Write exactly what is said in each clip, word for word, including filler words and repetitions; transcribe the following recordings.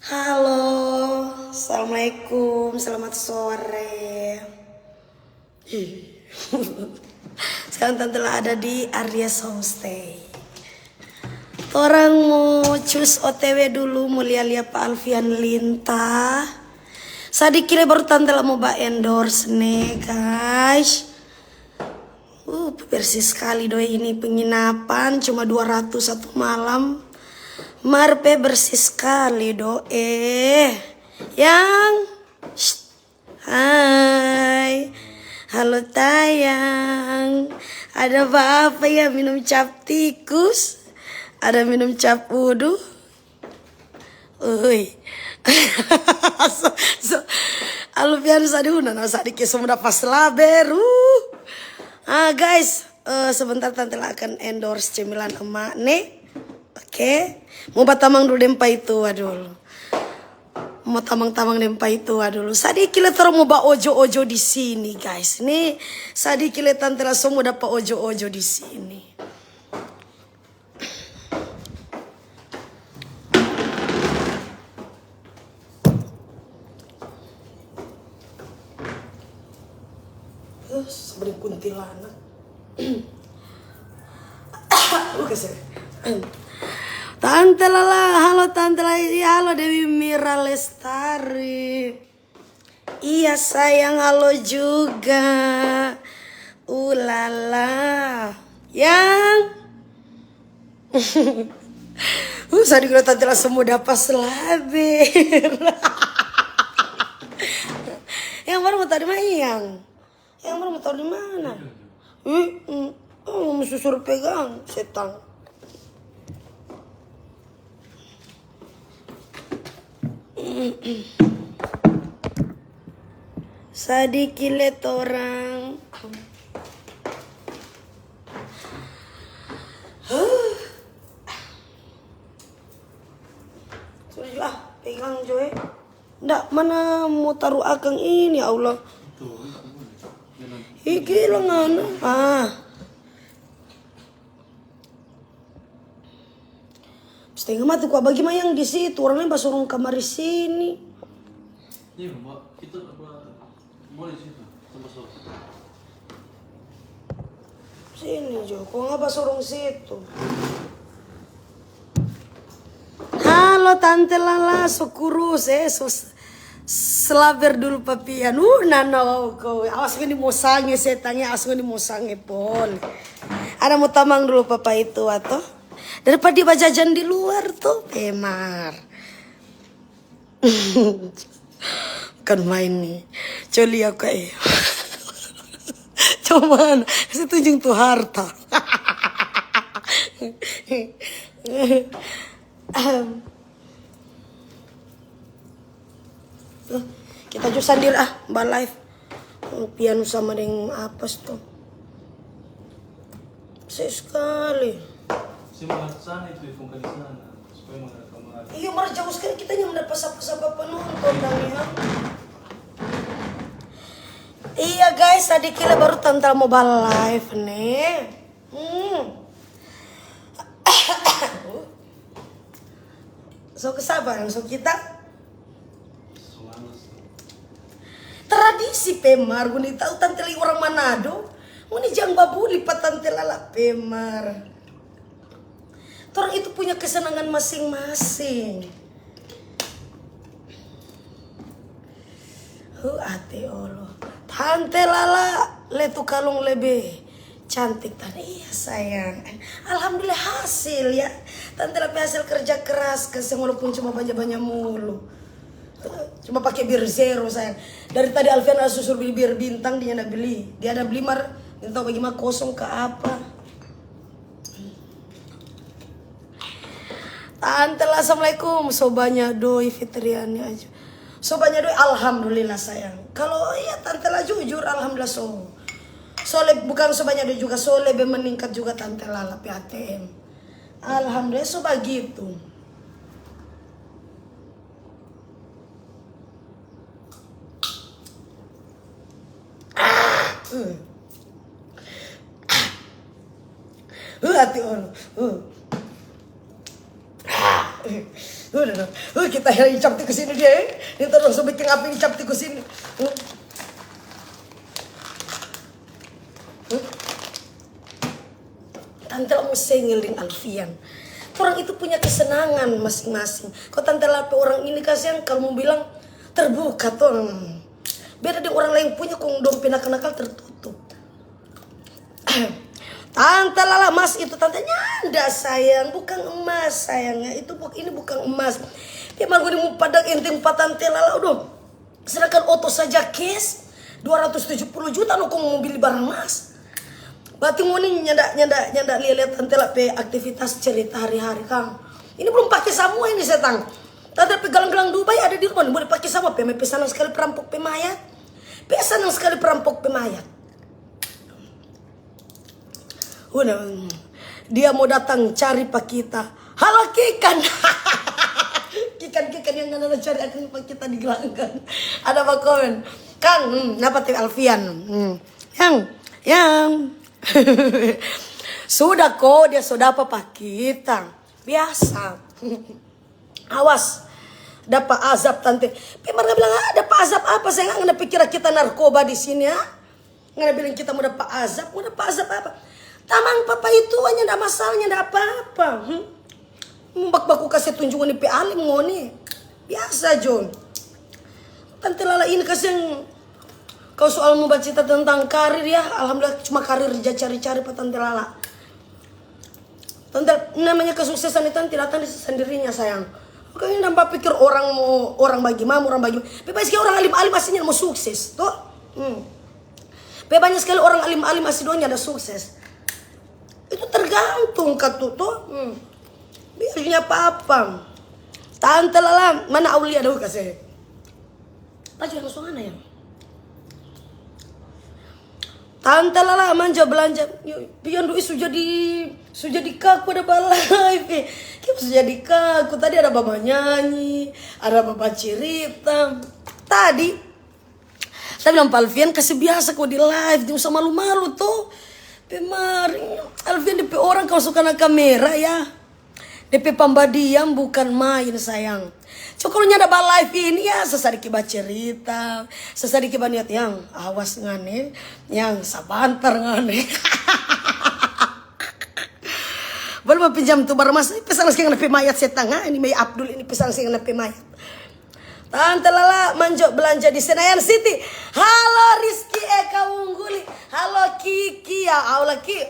Halo, assalamualaikum, selamat sore. Ih. Sekarang Tante La ada di Aries Homestay. Torang mo cus O T W dulu, mo lia-lia pa Alfian Linta. Sadiki le baru Tante La mo ba endorse ne, guys. Uh, bersih skali do ini penginapan, cuma dua ratus satu malam. Mar pe bersih skali do, eh. Yang, shh. Hai. Halo tayang. Ada apa-apa ya, minum cap tikus? Ada minum cap udu? Ui. So, so, Alfian saduna na sadiki so mo dapa slaber. Uh. Ah, guys, eh, sebentar Tante La akan endorse cemilan emak ne. Oke. Mo batamang dulu deng paitua dulu. Mo tamang-tamang deng paitua dulu. Sadiki le torang mo ba ojo-ojo di sini, guys. Ni sadiki le Tante La so mo dapa ojo-ojo di sini. Eh, seperti kuntilanak. Lu kasih. Tante Lala, halo Tante Lala, iya, halo Dewi Mira Lestari. Iya sayang, halo juga. Ulala. Yang. Uh, sadiki le Tante La so mo dapa slaber. Yang baru mo tadi mah yang. Yang baru mo tadi mana? Ih, mm, oh, mo susur pegang, setang. Sadiki le torang. Sudah jua, ah, pegang jo, eh. Nda, mana mo taru akang ini, ya Allah. Ih, gila ngana. Ah. Stenga mati kwa bagi ma yang di situ, orang lain basorong kamari sini. Iya, Mbak. Kita apa, boleh situ, sama-sama. Sini jo, kong apa sorong situ? Halo Tante Lala, so kurus, eh, so s-, slaber dulu papian. Uh, nana, kau, awas ngoni mo sange, setang, awas ngoni mo sange, pol. Ada mo tamang dulu papa itu, ato? Daripada dia bajajan di luar, to, Pemar. Bukan main ni. Coli aku, eh. Cuman, saya tunjung tu harta. Tuh, kita jo sandiri, ah, ba live. Piano sama deng apa tu? Sekali. Sini sana itu, bukan di sana. Supaya mau ada kamar. Iya, mar jauh sekali, kita nyanda dapa sapa-sapa penonton dang, ya. Iya, guys, sadiki le baru Tante La mo ba live ne. Hmm. So ke sapa yang so kita? Tradisi pe mar, ngoni tau Tante La orang Manado. Ngoni jang babuli pa Tante Lala pe mar. Torang itu punya kesenangan masing-masing. Huh, ate olo. Tante Lala, le tu kalong lebe cantik tadi. Iya, sayang. Alhamdulillah hasil, ya. Tante La pe hasil kerja keras, kasiang, walaupun cuma banya-banya mulu. Cuma pake bir zero, sayang. Dari tadi Alfian ada susur beli bir bintang, dia nyanda beli. Dia ada beli mar, nyanda tau bagaimana, kosong ka apa. Tante La, assalamualaikum. So banya doi, Fitriani aja. So banya doi, alhamdulillah, sayang. Kalau iya, Tante La jujur, alhamdulillah so. So le-, bukan so banya doi juga, so lebe meningkat juga Tante Lala pe A T M. Alhamdulillah, so bagitu. Hmm. Uh, ati olo. Uh. Udah, udah. Uh, kita yang icap tikus ini dia, eh. Ini terus bikin api icap tikus ini. Hmm. Hmm. Tante la mo sengel deng Alfian. Torang itu punya kesenangan masing-masing. Kong tante la pe orang ini kasiang, kalu mo bilang terbuka to. Hmm. Beda deng orang lain punya, kong dong pe nakal-nakal tertutup. Tante Lala, mas itu tante nyanda sayang, bukan emas sayang, itu bu-, ini bukan emas. Dia mau ngoni mo padang enteng pa tante Lala, aduh. Sedangkan oto saja cash dua ratus tujuh puluh juta no kong mo bili barang emas. Berarti ngoni nyanda, nyanda, nyanda lia-lia tante la pe aktivitas cerita hari-hari kang. Ini belum pake samua ini setang. Tante pe galang-galang Dubai ada di rumah, boleh pake samua pe, pe sanang sekali perampok pe mayat. Pe sanang sekali perampok pe mayat. Udah, dia mau datang cari pa kita. Halo Kikan. Kikan-kikan yang ada cari akang pa kita di gelanggang. Ada bakomen. Kang, hmm, napa te Alfian? Hmm. Yang, yang. Sudah ko, dia so dapa pa kita. Biasa. Awas, dapa azab tante. Pe Marga bilang, "Ah, dapa azab apa? Saya nggak ngana pikir kita narkoba di sini, ya." Ngana bilang kita mo dapa azab, mo dapa azab apa? Tamang papa itu aja nda masalah, nda apa-apa. Hmm? Mo baku-baku kase tunjung ngoni pe alim ngoni. Biasa jo. Tante Lala ini kasiang, kau soal mo bacita tentang karir ya, alhamdulillah cuma karir ja cari-cari pa Tante Lala. Tante, namanya kesuksesan itu nanti datang di sendirinya, sayang. Kang nyanda bapikir orang mo, orang bagimana, orang bagimana. Pe banya skali orang alim-alim aslinya mo sukses, to? Hmm. Pe banya skali orang alim-alim asli dong nyanda sukses. Itu tergantung katu, to? Hmm. Biar punya apa-apa. Tante Lala, mana Aulia dong kase? Baju langsung ana yang. Tante Lala manja belanja. Yo, pian doi su jadi, su jadi kaku ada ba live. Eh, kita su jadi kaku. Tadi ada ba manyanyi, ada ba bacerita. Tadi, tapi bilang pa Alfian, kasi biasa ko di live, jang usah malu-malu to. Pe mari, Alfian depe orang kalo su kana kamera ya. Depe pambadiam bukan main, sayang. Co kalu nyanda ba live ini, ya, sasadiki bacerita, sasadiki baniat, yang awas ngane, yang sabantar ngane. Baru mau pinjam tu barang mas, pesan lagi ngana pe mayat setengah, ini Mei Abdul ini pesan lagi ngana pe mayat. Tante Lala manjo belanja di Senayan City. Halo Rizky Eka Ungguli. Halo Kiki, ya Allah Ki.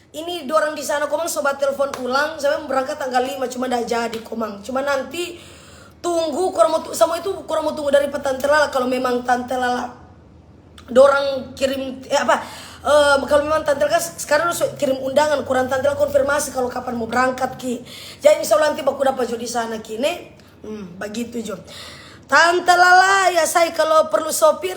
Ini dorang di sana komang so batelfon ulang, sampe mo berangkat tanggal lima, cuma nda jadi komang. Cuma nanti tunggu, kurang mo tu-, samua itu kurang mo tunggu dari pa Tante Lala. Kalau memang Tante Lala dorang kirim, eh, apa, eh, kalau memang Tante Lala kan sekarang so kirim undangan, kurang Tante Lala konfirmasi kalau kapan mo berangkat ki. Jadi insya Allah nanti baku dapa jo di sana ki, ne? Hmm, bagitu jo. Tante Lala, ya say, kalau perlu sopir,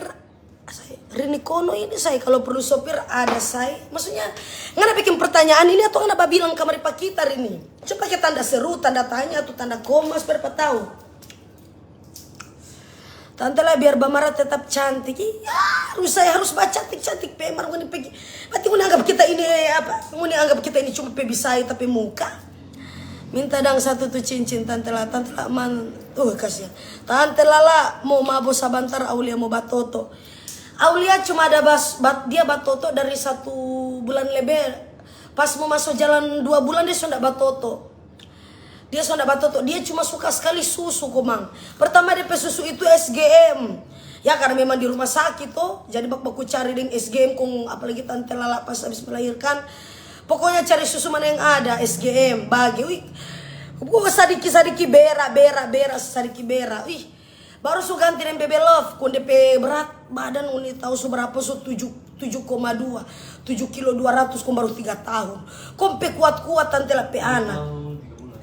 say, Rini kono ini say, kalau perlu sopir ada say. Maksudnya, ngana bikin pertanyaan ini atau ngana babilang kamari pa kita, Rini? Coba kita tanda seru, tanda tanya, atau tanda koma, supaya dapa tahu. Tante Lala biar bamara tetap cantik. Iya, harus saya harus bacantik-cantik pe, mar ngoni pigi. Berarti ngoni anggap kita ini, eh, apa? Ngoni anggap kita ini cuma pe bisa tapi muka. Minta dang satu tu cincin Tante Lala, Tante Lala man, uh, kasihan. Tante Lala mo mabo sabantar, Aulia mo batoto. Aulia cuma ada bas, bat, dia batoto dari satu bulan lebe. Pas mo maso jalan dua bulan dia so nda batoto. Dia so nda batoto, dia cuma suka skali susu komang. Pertama dia pe susu itu S G M. Ya karna memang di rumah sakit to, jadi bak baku cari deng S G M kong apalagi Tante Lala pas abis melahirkan. Pokoknya cari susu mana yang ada, S G M, bage, wih. Gua sadiki-sadiki bera, bera, bera, sadiki bera, wih. Baru su ganti deng Bebe Love, kong depe berat badan ngoni tau su berapa, su tujuh, tujuh koma dua, tujuh kilo dua ratus, kong baru tiga tahun. Kong pe kuat-kuat Tante Lala pe anak.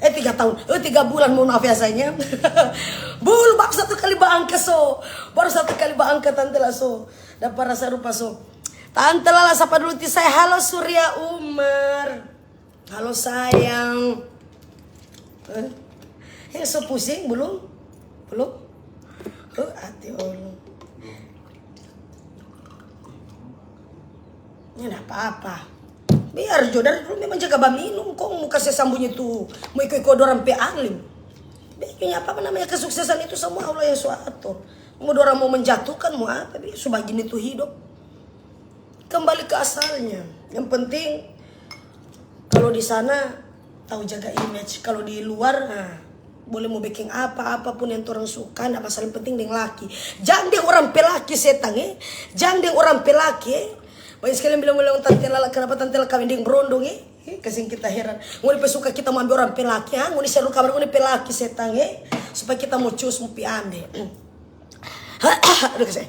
Eh, tiga tahun. Eh, tiga bulan, mohon maaf ya, sayang. Bulu baru satu kali baangka so. Baru satu kali baangka Tante Lala so. Dapa rasa rupa so. Tante Lala sapa dulu ti saya. Halo, Surya Umar. Halo, sayang. Eh, yang so pusing, belum? Belum? Oh, hati Allah. Ini nda apa-apa. Biar jo, dari dulu memang jaga baminum, kong mo kase sambunyi tu, mo iko-iko dorang pe alim. Biar jo, apa namanya kesuksesan itu semua Allah yang so atur. Mo dorang mo menjatuhkan, mo apa, biar so bagini tu hidup. Kembali ke asalnya. Yang penting, kalau di sana tahu jaga image, kalau di luar, nah, boleh mo beking apa, apapun yang torang suka, nda masalah, yang penting deng laki. Jang deng orang pe laki, setang, eh. Jang deng orang pe laki, eh. Banyak sekali yang bilang-bilang, "Tante Lala, kenapa Tante Lala kawin deng brondong, eh?" Eh, kasing kita heran. Ngoni pe suka kita mo ambe orang pe laki, ha? Ngoni seru kamar ngoni pe laki, setang, eh. Supaya kita mo cus, mo pi ambe. Aduh, kasih.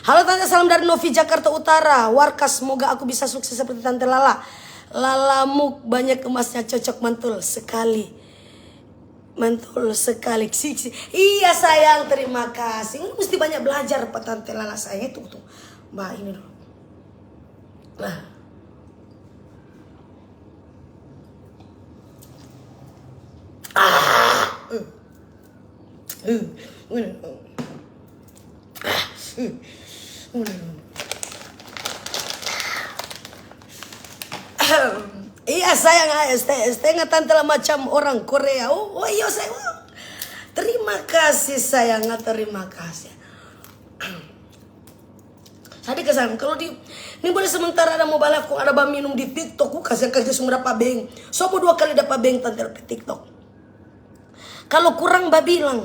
Halo Tante, salam dari Novi, Jakarta Utara. Warkas, semoga aku bisa sukses seperti Tante Lala. Lala Muk, banyak emasnya, cocok, mantul sekali. Mantul sekali. Siksi. Iya, sayang, terima kasih. Ini mesti banyak belajar, Pak Tante Lala, sayang. Itu tuh. Mbak, ini dulu. Nah. Ah. Eh. Eh. Ini. Ah. Eh. Ini. Iya, sayang, ah, este-, setengah Tante Lala macam orang Korea. Oh, oh, iyo, sayang. Oh. Terima kasih, sayang, ah, terima kasih. Sadiki, sayang, kalau di, ni boleh sementara ada mo bala, kong ada baminum di TikTok, ku kase, kase semua dapa beng. So mo dua kali dapa beng, Tante Lala pe TikTok. Kalau kurang babilang,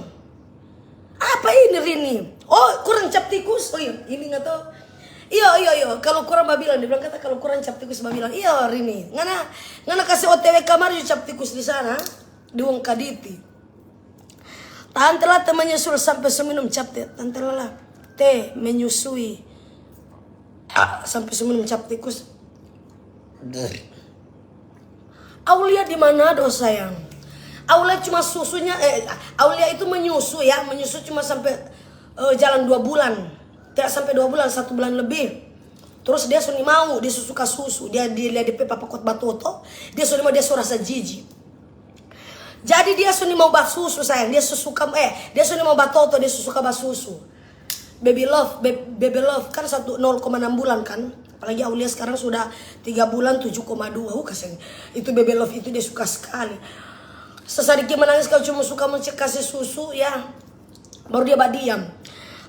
"Apa ini, Rini? Oh, kurang cap tikus?" Oh, iya, ini nggak tahu. Iyo, iyo, iyo. Kalau kurang babilang, dia bilang kata, "Kalau kurang cap tikus, babilang." Iyo, Rini. Ngana, ngana kase OTW kamar jo cap tikus di sana, di Wong Kaditi. Tante Lala te menyusul sampe so minum cap te. Tante Lala te menyusui. Ah, sampe so minum cap tikus. Aulia di Manado, sayang. Aulia cuma susunya, eh, Aulia itu menyusu ya, menyusu cuma sampe, eh, jalan dua bulan. Tidak sampe dua bulan, satu bulan lebih. Terus dia so nimau, dia so suka susu. Dia, dia lia depe papa kot batoto, dia so nimau, dia so rasa jiji. Jadi dia so nimau basusu, sayang. Dia so suka, eh, dia so nimau batoto, dia so suka basusu. Baby Love, Be-, Baby Love kan satu, nol koma enam bulan kan. Apalagi Aulia sekarang sudah tiga bulan, tujuh koma dua. Uh, kaseng. Itu Baby Love itu dia suka sekali. Sesadiki menangis, kau cuma suka mo cek kasih susu, ya. Baru dia badiam.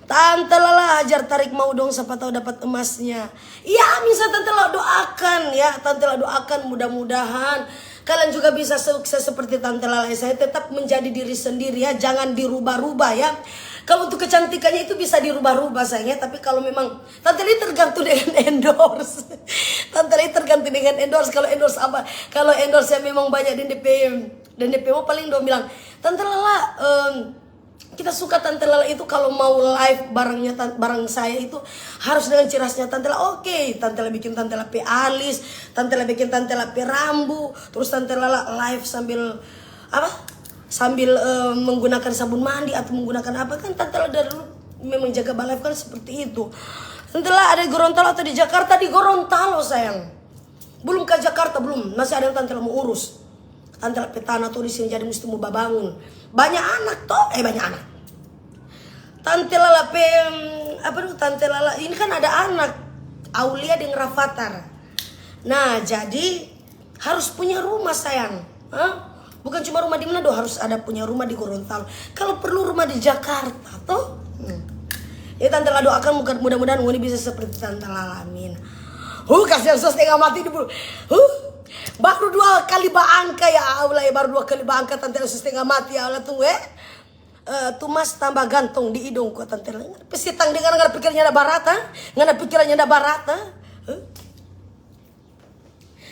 Tante Lala, ajar tarik mau dong, sapa tahu dapat emasnya. Iya, amin sa, Tante Lala doakan ya. Tante Lala doakan, mudah-mudahan kalian juga bisa sukses seperti Tante Lala. Saya tetap menjadi diri sendiri ya, jangan dirubah-rubah ya. Kalau untuk kecantikannya itu bisa dirubah-rubah, sayang, ya. Tapi kalau memang Tante Lala tergantung dengan endorse. Tante Lala tergantung dengan endorse. Kalau endorse apa? Kalau endorse yang memang banyak deng depe, deng depe mau, paling dong bilang, "Tante Lala, em, kita suka Tante Lala itu kalau mau live barengnya tan-, bareng saya itu harus dengan cirasnya Tante Lala." Oke, Tante Lala bikin Tante Lala pe alis, Tante Lala bikin Tante Lala pe rambu, terus Tante Lala live sambil apa? Sambil, eh, menggunakan sabun mandi atau menggunakan apa, kan Tante Lala dari dulu memang jaga ba live kan seperti itu. Tante Lala ada di Gorontalo atau di Jakarta? Di Gorontalo, sayang. Belum ka Jakarta, belum. Masih ada yang Tante Lala mo urus. Tante Lala pe tanah to di sini, jadi musti mo babangun. Banyak anak to, eh, banyak anak. Tante Lala pe, mm, apa tuh, Tante Lala ini kan ada anak, Aulia deng Rafathar. Nah, jadi harus punya rumah, sayang. Hah? Bukan cuma rumah di Manado, harus ada punya rumah di Gorontalo. Kalau perlu rumah di Jakarta, toh? Hmm. Ya, Tante Lala doakan, mudah-, mudah-mudahan ngoni bisa seperti Tante Lala, amin. Huh, kasihan, so setengah mati di bulu. Huh, baru dua kali baangka, ya Allah, ya, baru dua kali baangka, Tante Lala so setengah mati, ya Allah, tunggu, eh. Eh, tu mas tambah gantong di idong ko, Tante Lala. Pe setang dengar, dengar pikirnya ada barat, ha? Ngana pikirnya ada barat, ha? Huh?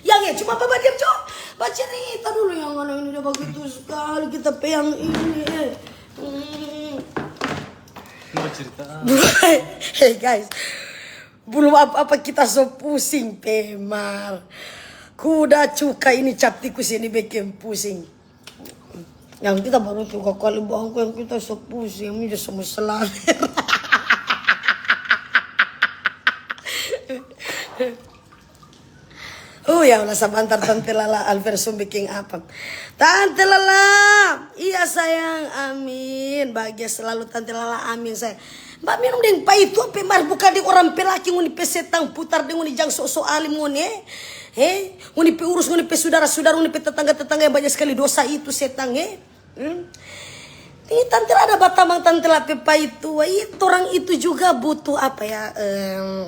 Yang ya cuma apa dia, Cok? Bacerita dulu yang ngana ini udah bagitu sekali kita pe yang ini, eh. Hmm. Mau cerita. Hey guys, belum apa-apa kita so pusing, Pemar. Kuda cuka ini cap tikus ini bikin pusing. Yang kita baru cuka kali bangku, yang kita so pusing, ini dia semua selaler. Ya Allah, sabantar, Tante Lala, Alfian so biking apa? Tante Lala, iya sayang, amin. Bahagia selalu, Tante Lala, amin sayang. Ba minum deng paitua pe mar, bukan deng orang pe laki, ngoni pe setang putar deng ngoni jang sok-sok alim ngoni, eh. Eh, ngoni pe urus, ngoni pe sudara-sudara, ngoni pe tetangga-tetangga yang banyak sekali dosa itu setang, eh. Hmm. Ini Tante Lala ada batamang, Tante Lala pe paitua. Ih, torang itu juga butuh apa ya? Em,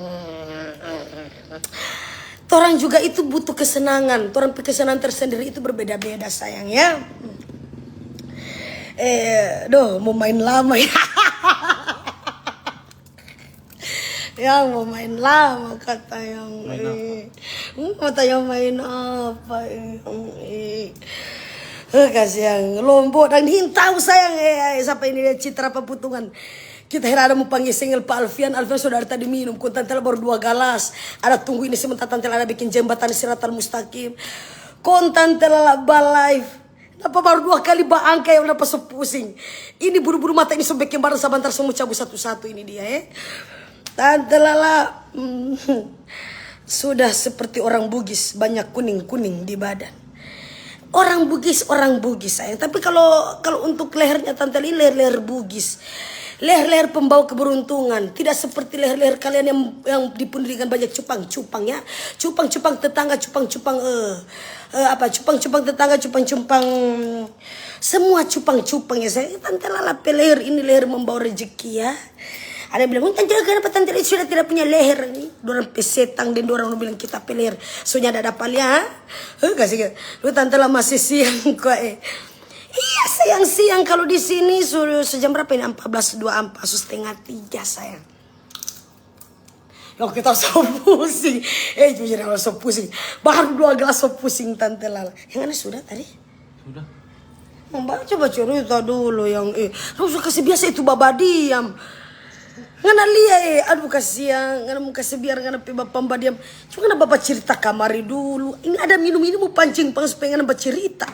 torang juga itu butuh kesenangan. Torang pe kesenangan tersendiri itu berbeda-beda, sayang, ya. Eh, doh, mau main lama ya. Yang mau main lama, kata yang, eh. Hmm, kata yang main apa, eh, hmm, eh. Eh, kasihan, Lombok dan Hintau, sayang, eh, eh, sampai ini dia Citra Paputungan. Kita hera ada mau panggil single pa Alfian, Alfian sudah dari tadi minum, kong Tante Lala baru dua galas. Ada tunggu ini sementara, Tante Lala ada bikin jembatan Siratal Mustaqim. Kong Tante Lala ba live. Napa baru dua kali baangka yang napa so pusing. Ini bulu-bulu mata ini so beking badan sabantar so mo cabu satu-satu ini dia, eh. Tante Lala, mm, sudah seperti orang Bugis, banyak kuning-kuning di badan. Orang Bugis, orang Bugis, sayang. Tapi kalau, kalau untuk lehernya Tante Lala ini leher-leher Bugis. Leher-leher pembawa keberuntungan. Tidak seperti leher-leher kalian yang, yang dipenuhi dengan banyak cupang-cupang, ya. Cupang-cupang tetangga, cupang-cupang, eh, eh, apa, cupang-cupang tetangga, cupang-cupang, semua cupang-cupang ya, saya. Tante Lala pe leher ini leher membawa rezeki ya. Ada yang bilang, "Oh, Tante Lala, kenapa Tante Lala sudah tidak punya leher?" Ini dorang pe setang deng dorang bilang kita pe leher. Soalnya ada dapa lia, ha? Heh, kasih ke. Lu Tante Lala masih siang kok, eh. Iya, siang-siang kalau di sini su-, sejam berapa ini? Empat belas dua empat, su setengah tiga, sayang. Lo kita so pusing. Eh, jujur, lo so pusing. Baru dua gelas so pusing, Tante Lala. Yang ini sudah tadi? Sudah. Membaca bacerita dulu yang, eh. Lo suka kasih biasa itu baba diam. Ngana lia, eh. Aduh, kasihan. Ngana mau kasih biar ngana pe bapa diam. Cuma ngana baba cerita kamari dulu. Ini ada minum ini mau pancing pang supaya ngana bacerita.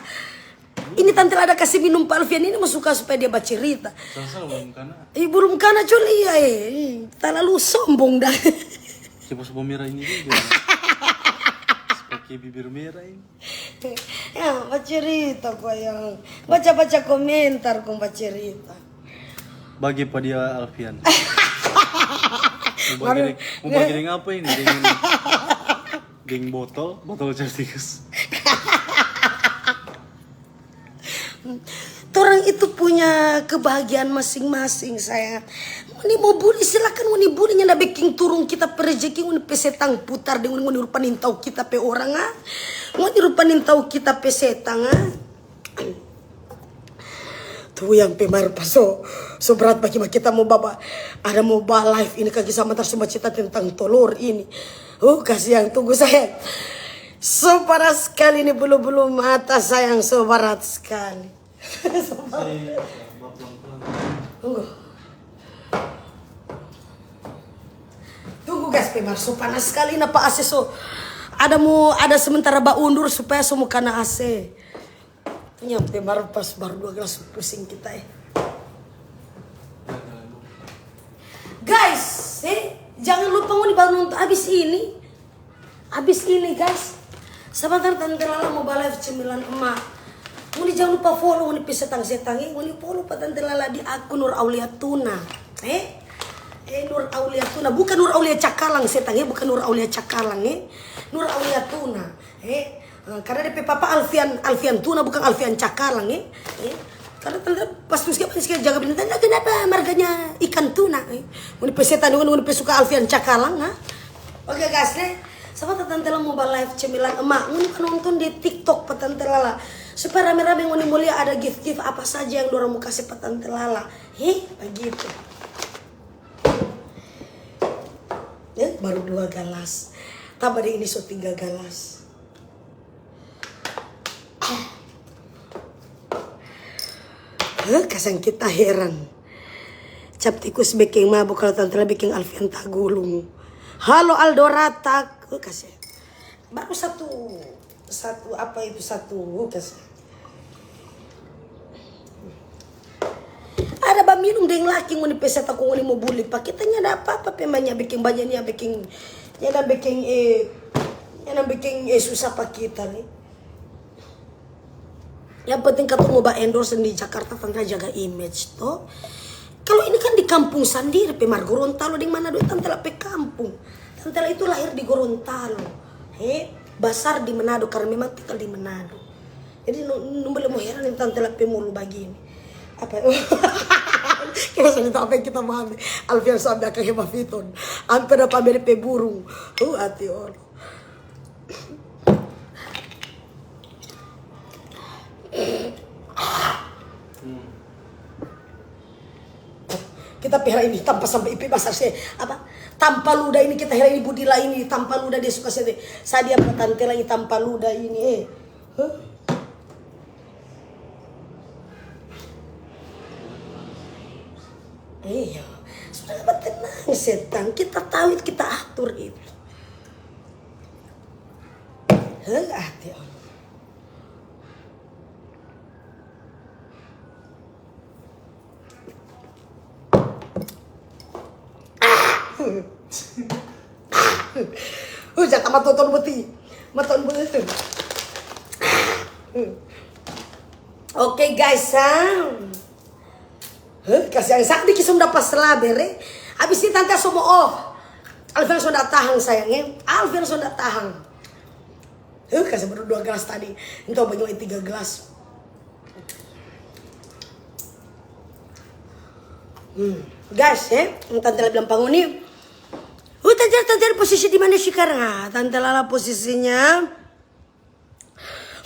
Ini Tante Lala ada kasih minum pa Alfian ini mo suka supaya dia bacerita. Sasa belum kana. Ih, belum kana, coli ya, eh. Ih, talalu sombong dah. Coba sobo merah ini juga. Pakai bibir merah ini. Ya, bacerita kong yang baca-baca komentar kong bacerita. Bagi pa dia Alfian. Mau bagi deng, mau bagi deng apa ini? Deng, deng botol, botol Celsius. Torang itu punya kebahagiaan masing-masing, sayang. Ngoni mo buli, silakan ngoni buli, nyanda beking turung kita pe rejeki, ngoni pe setang putar deng ngoni, ngoni rupa nintau kita pe orang, ah. Ngoni rupa nintau kita pe setang, ah. Tuh yang pe mar pa so, so berat bagi kita mo baba. Ada mo ba live ini kaki sama tar so bacerita tentang tolor ini. Uh, kasihan, tunggu sayang. So panas skali ni bulu-bulu mata, sayang, so barat skali. So barat. Tunggu. Tunggu, gas pe mar, so panas skali, napa A C so. Ada mo, ada sementara ba undur supaya so mo kana A C. Nyampe mar pas baru dua gelas pusing kita, eh. Guys, eh, jangan lupa ngoni baru nonton abis ini. Abis ini, guys, sabantar Tante Lala mo ba live cemilan emak. Ngoni jangan lupa follow ngoni pe setang-setang, eh. Ngoni follow pa Tante Lala di akun Nur Aulia Tuna, eh. Eh, Nur Aulia Tuna, bukan Nur Aulia Cakalang, setang, eh. Bukan Nur Aulia Cakalang, eh. Nur Aulia Tuna, eh. Eh, karena depe papa Alfian, Alfian Tuna, bukan Alfian Cakalang, eh. Eh, karena Tante pas tu siapa sih jaga bilang, "Tante, kenapa marganya ikan tuna, eh?" Ngoni pe setang, ngoni pe suka Alfian Cakalang, ha? Oke, guys, ne. Sama Tante Lala mo ba live cemilan emak. Ngoni ka nonton di TikTok pa Tante Lala. Supaya rame-rame ngoni mo lia ada gift-gift apa saja yang dorang mo kase pa Tante Lala. Heh, bagitu. Eh, baru dua galas. Tambah deh ini so tiga galas. Heh, kasang kita heran. Cap tikus beking mabuk, kalau Tante Lala beking Alfian tagulung. Halo Aldo Ratak. Heh, kasih. Baru satu, satu apa itu, satu, heh, kasih. Ada baminum deng laki ngoni pe setang kong ngoni mo buli pa kita, nyanda apa-apa pe, manya beking, banya nia beking, nyanda beking, eh, yang bikin, eh, susah pa kita ni. Yang penting katong mo ba endorse di Jakarta, tanta jaga image to. Kalau ini kan di kampung sandiri pe mar, Gorontalo deng Manado, tanta la pe kampung. Tanta la itu lahir di Gorontalo, he, basar di Manado karena memang tinggal di Manado. Jadi no, no bole mo heran yang tanta la pe mulu bagini. Apa? Kita sandiri tahu apa yang kita mau ambil. Alfian sampai akang hema fiton. Ampe dapa ambil pe burung. Uh, hati orang. Kita pelihara ini tampa sampe ipe basar se. Apa? Tampa luda ini kita hela ini, Budila ini tampa luda dia suka se. Sadia pa tante lagi tampa luda ini, eh. Huh? Iya, sudah apa tenang setang. Kita tahu itu, kita atur itu. Heh, hati Allah. Hujan sama tuton buti. Maton buti. Oke, guys, ha. Huh, kasihan, sa diki so dapa slaber, eh. Abis ini tante so mo off. Alfian so nda tahang, sayang, eh. Alfian so nda tahang. Huh, kasih baru dua gelas tadi. Entah banyak tiga gelas. Hmm. Guys, eh, tante la bilang pa ngoni. Uh, tante, tante, posisi di mana sekarang? Ah, tante Lala posisinya.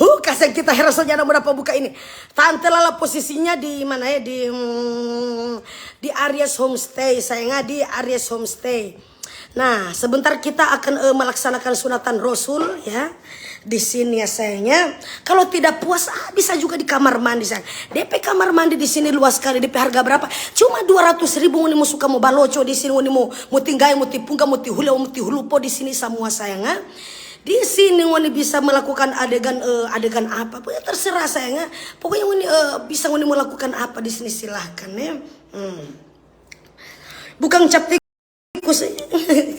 Uh, kasih kita heran saja, ada mo dapa buka ini. Tante Lala posisinya di mana ya? Di, hmm, di Aries Homestay, sayang, di Aries Homestay. Nah, sebentar kita akan, eh, melaksanakan sunatan Rasul, ya. Di sini ya, sayangnya. Kalau tidak puas, ah, bisa juga di kamar mandi, sayang. Depe kamar mandi di sini luas sekali. Depe harga berapa? Cuma dua ratus ribu, ngoni mo suka mo baloco di sini, ngoni mo, mo ti gae, mo ti pungka, mo ti hule, mo ti hulupo di sini samua, sayang, ah. Di sini ngoni bisa melakukan adegan, eh, adegan apa pun, ya terserah, sayang, ah. Pokoknya ngoni, eh, bisa ngoni melakukan apa di sini, silahkan, ya. Hmm. Bukan cap tikus, eh.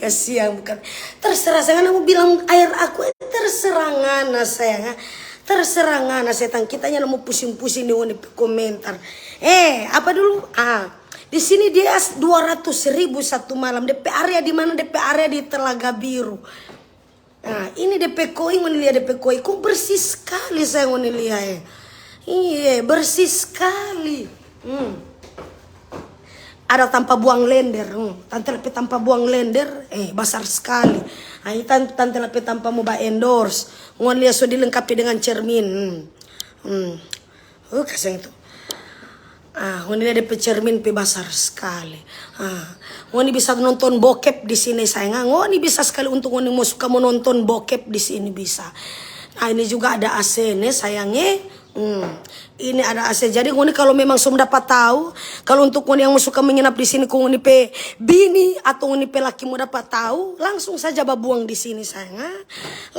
Kasihan, bukan. Terserah, sayang, ah, mo bilang aer aku, eh, terserah ngana, sayang, ah. Terserah ngana, setang, kita nyanda mo pusing-pusing di ngoni pe komentar. Eh, apa dulu? Ah, di sini dia dua ratus ribu satu malam. Depe area di mana? Depe area di Telaga Biru. Nah, ini depe koi, ngoni lia depe koi. Kong bersih skali, sayang, ngoni lia, eh. Iya, bersih skali. Hmm. Ada tampa buang lender, hmm. Tante la pe tampa buang lender, eh, basar skali. Ah, ini tan-, tante la pe tampa mo ba endorse. Ngoni lia so dilengkapi dengan cermin. Hmm. Hmm. Uh, kasiang itu. Ah, ngoni lia depe cermin pe basar skali. Ah, ngoni bisa nonton bokep di sini, sayang. Ah, ngoni bisa skali untuk ngoni mo suka mo nonton bokep di sini bisa. Nah, ini juga ada A C ne, sayang, eh. Hmm. Ini ada A C. Jadi ngoni kalau memang so mo dapa tau, kalau untuk ngoni yang mo suka menginap di sini, kong ngoni pe bini atau ngoni pe laki mo dapa tau, langsung saja babuang di sini, sayang, ah.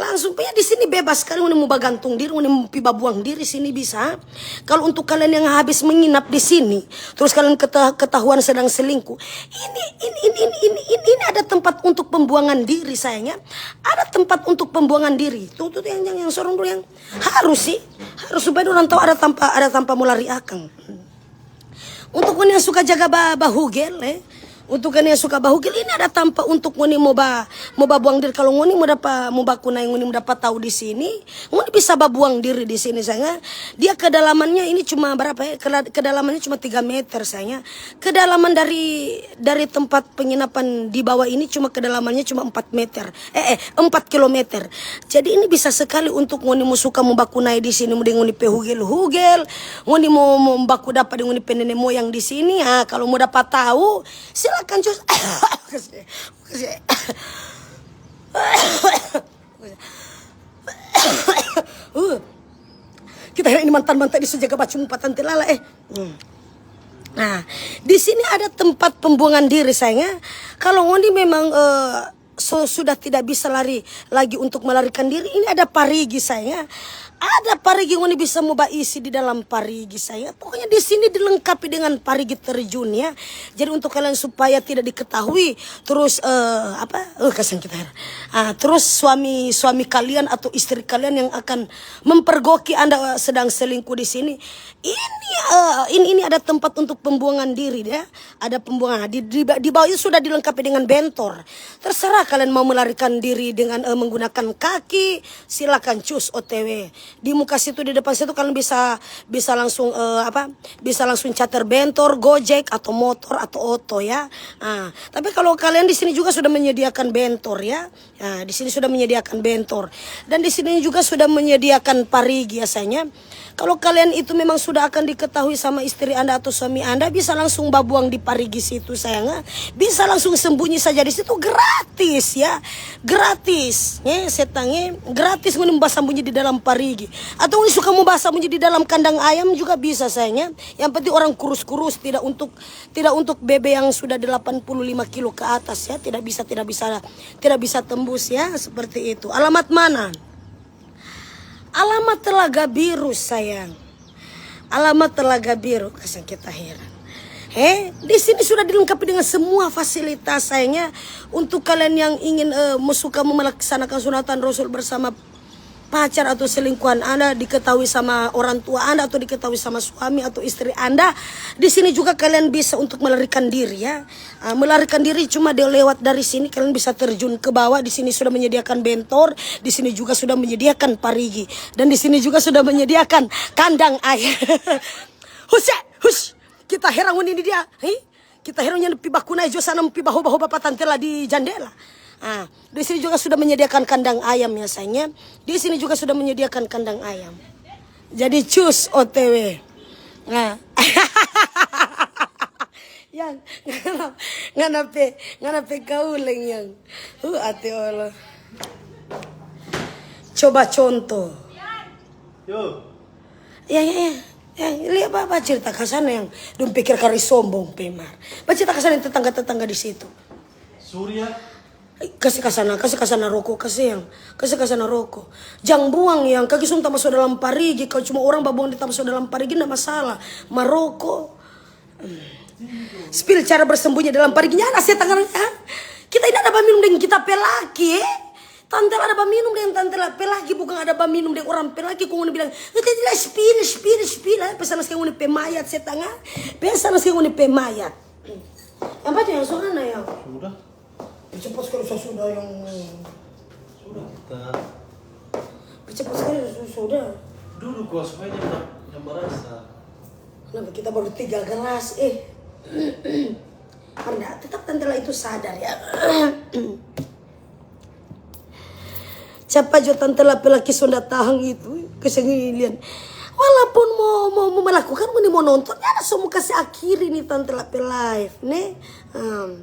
Langsung pe di sini bebas skali, ngoni mo bagantung diri, ngoni mo pi babuang diri sini bisa. Kalau untuk kalian yang habis menginap di sini, terus kalian keta-, ketahuan sedang selingkuh, ini, ini, ini, ini, ini, ini, ini ada tempat untuk pembuangan diri, sayangnya. Ada tempat untuk pembuangan diri. Tuh, tuh, tuh, yang, yang, yang sorong dulu, yang harus sih, harus supaya orang tahu ada tampa, ada tampa mo lari akang. Untuk ngoni yang suka jaga ba-, bahugel, eh. Untuk ngoni yang suka bahugel, ini ada tampa untuk ngoni mo ba-, mo babuang diri. Kalau ngoni mo dapa, mo baku nae, ngoni mo dapa tau di sini, ngoni bisa babuang diri di sini, sayang. Dia kedalamannya ini cuma berapa, ya? Kela-, kedalamannya cuma tiga meter, sayang. Kedalaman dari, dari tempat penginapan di bawah ini cuma kedalamannya cuma empat meter. Eh, eh, empat kilometer. Jadi ini bisa sekali untuk ngoni mo suka mo baku nae di sini, mo deng ngoni pe hugel-hugel, ngoni mo, mo baku dapa deng ngoni pe nene moyang di sini. Ah, kalau mo dapa tau, silakan cus. Uh, kita ini mantan-mantan di so jaga bacumu pa tante Lala, eh. Hmm. Nah, di sini ada tempat pembuangan diri, sayang, ya. Kalau ngoni memang, eh, so sudah tidak bisa lari lagi untuk melarikan diri. Ini ada parigi, sayang, ya. Ada parigi ngoni bisa mo baisi di dalam parigi, sayang. Pokoknya di sini dilengkapi dengan parigi terjun, ya. Jadi untuk kalian supaya tidak diketahui, terus, eh, apa? Eh, kasihan kita heran. Ah, terus suami, suami kalian atau istri kalian yang akan mempergoki Anda, eh, sedang selingkuh di sini. Ini, eh, ini, ini ada tempat untuk pembuangan diri, ya. Ada pembuangan. Di, di, di bawah itu sudah dilengkapi dengan bentor. Terserah kalian mau melarikan diri dengan, eh, menggunakan kaki, silakan cus O T W. Di muka situ, di depan situ kalian bisa, bisa langsung, eh, apa? Bisa langsung charter bentor, Gojek atau motor atau oto, ya. Ah, tapi kalau kalian di sini juga sudah menyediakan bentor, ya. Nah, di sini sudah menyediakan bentor. Dan di sini juga sudah menyediakan parigi, ya, sayang, ya. Kalau kalian itu memang sudah akan diketahui sama istri Anda atau suami Anda, bisa langsung babuang di parigi situ, sayang, ya. Bisa langsung sembunyi saja di situ, gratis, ya. Gratis, eh, setang, eh. Gratis ngoni mo basambunyi di dalam parigi. Atau ngoni suka mo basambunyi di dalam kandang ayam juga bisa, sayang, ya. Yang penting orang kurus-kurus, tidak untuk, tidak untuk bebe yang sudah delapan puluh lima kilo ke atas, ya. Tidak bisa, tidak bisa, tidak bisa tembus, ya, seperti itu. Alamat mana? Alamat Telaga Biru, sayang. Alamat Telaga Biru, kasihan kita heran. Eh, di sini sudah dilengkapi dengan semua fasilitas, sayang, ya. Untuk kalian yang ingin, eh, mo suka mo melaksanakan sunatan Rasul bersama pacar atau selingkuhan Anda, diketahui sama orang tua Anda atau diketahui sama suami atau istri Anda, di sini juga kalian bisa untuk melarikan diri, ya. Ah, melarikan diri cuma de-, lewat dari sini, kalian bisa terjun ke bawah. Di sini sudah menyediakan bentor, di sini juga sudah menyediakan parigi, dan di sini juga sudah menyediakan kandang air. Hush, hush. Kita heran ngoni ini dia. Hi? Kita heran yang pi bakuna jo sana pi bahoba-hoba pa tante la di jandela. Ah, di sini juga sudah menyediakan kandang ayam, ya, sayang, ya. Di sini juga sudah menyediakan kandang ayam. Jadi cus O T W. Nah. Yang, ngana pe, ngana pe kauleng yang. Uh, ate Allah. Coba contoh. Yo. Ya, ya, ya. Ya, lia ba, ba cerita ka sana yang dong pikir kari sombong pe mar. Ba cerita ka sana yang tetangga-tetangga di situ. Surya. Kase ka sana, kase ka sana roko, kase yang, kase ka sana roko. Jang buang yang, kage so tamaso dalam parigi. Kalo cuma orang babuang de tamaso dalam parigi, nda masalah. Ma roko. Hmm. Spill cara bersembunyi dalam parigi. Nyanda setang, ha? Kita ini ada baminum deng kita pe laki, eh? Tante la ada baminum deng tante la pe laki, bukang ada baminum deng orang pe laki, kong ngoni bilang, "Eh, tadi la spill, spill, spill," eh? Pe sana skali ngoni pe mayat setang, ha? Pe sana skali ngoni pe mayat. Yang baca yang so ngana, yang. Sudah. Cepat skali so sudah yang. Sudah kita. Cepat skali so sudah. Duduk kos, supaya dia tak, dia merasa. Kenapa kita baru tiga gelas, eh? Karena tetap tante la itu sadar, ya. Capa jo tante la pe laki so nda tahang itu, kasiang ngoni lia. Walaupun mo, mo, mo melakukan, ngoni mo nonton, nyanda so mo kase akhiri ni tante la pe live, ne? Hmm.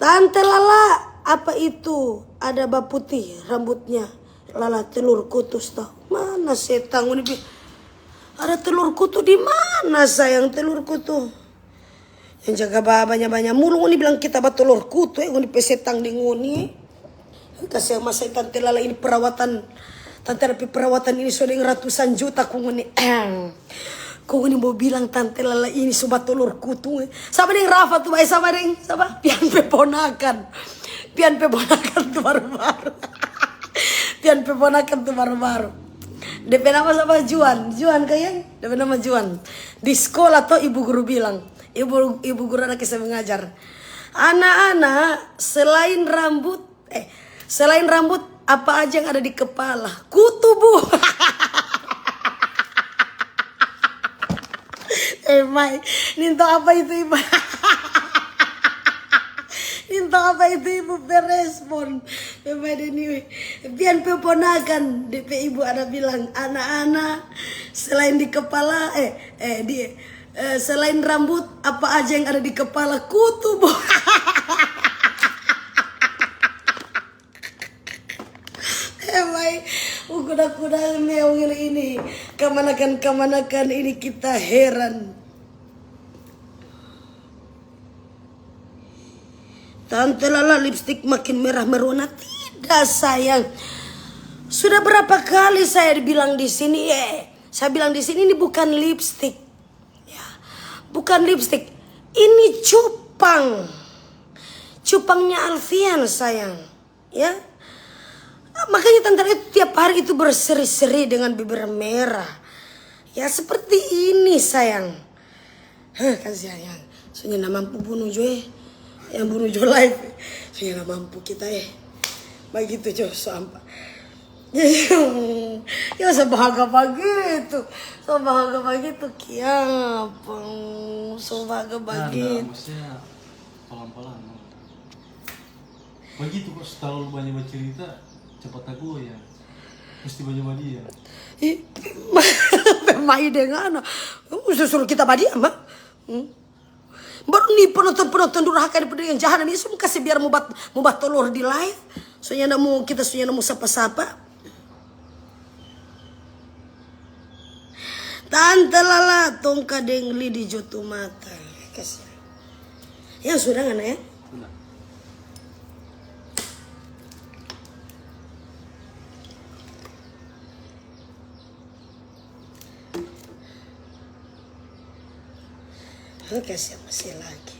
Tante Lala, apa itu? Ada baputi rambutnya. Lala telur kutu sto. Mana setang ngoni bi-, ada telur kutu di mana, sayang, telur kutu? Yang jaga ba-, banya-banya mulu ngoni bilang kita batolor kutu, eh, ngoni pe setang deng ngoni, eh. Kasiang masa tante Lala ini perawatan, tante Lala pe perawatan ini so deng ratusan juta, kong ngoni, kong ngoni mo bilang tante Lala ini so batolor kutu, eh. Sama deng Rafa tu, bae sama deng, sama? Pian pe ponakan. Pian pe ponakan tu baru-baru. Pian pe ponakan tu baru-baru. De pe nama sapa? Juan. Juan kayang? De pe nama Juan. Di skola to ibu guru bilang. Ibu, ibu guru ada kase mengajar. Anak-anak, selain rambut, eh, selain rambut, apa aja yang ada di kepala? Kutu, Bu. Eh, mai. Ninto apa itu, Ibu? Ninto apa itu, Ibu pe respon? Eh, mai, deni. Pian pe ponakan, de pe ibu ada bilang, anak-anak, selain di kepala, eh, eh, di, eh, selain rambut, apa aja yang ada di kepala? Kutu, Bu. Eh, mai, kuda-kuda meong ini, kamanakan-kamanakan ini kita heran. Tante Lala, lipstik makin merah merona. Tidak, sayang. Sudah berapa kali saya bilang di sini, eh, saya bilang di sini, ini bukan lipstik. Ya, bukan lipstik. Ini cupang. Cupangnya Alfian, sayang. Ya. Makanya Tante Lala itu tiap hari itu berseri-seri dengan bibir merah. Ya, seperti ini, sayang. Heh, kasihan yang so nyanda mampu bunuh jo, eh. Yang bunuh jo live. So nyanda mampu kita, eh. Bagitu jo, so ampa. Ya, so bahagia bagitu. So bahagia bagitu, kiapa. So bahagia bagitu. Nah, maksudnya pelan-pelan, no. Bagitu kok, terlalu banyak bacerita, cepat tagoyang. Mesti banyak badia. Ih, mai dengan. Suruh kita badia, mah. Hmm. Baru ni penonton-penonton durhaka deng jahanam ni, so mo kase biar mo bat-, mo batolor di live. So nyanda mo, kita so nyanda mo sapa-sapa. Tante Lala, tongka deng lidi jo tu mata. Kasihan. Yang sudah ngana ya? Sudah. Oke, siapa sih lagi?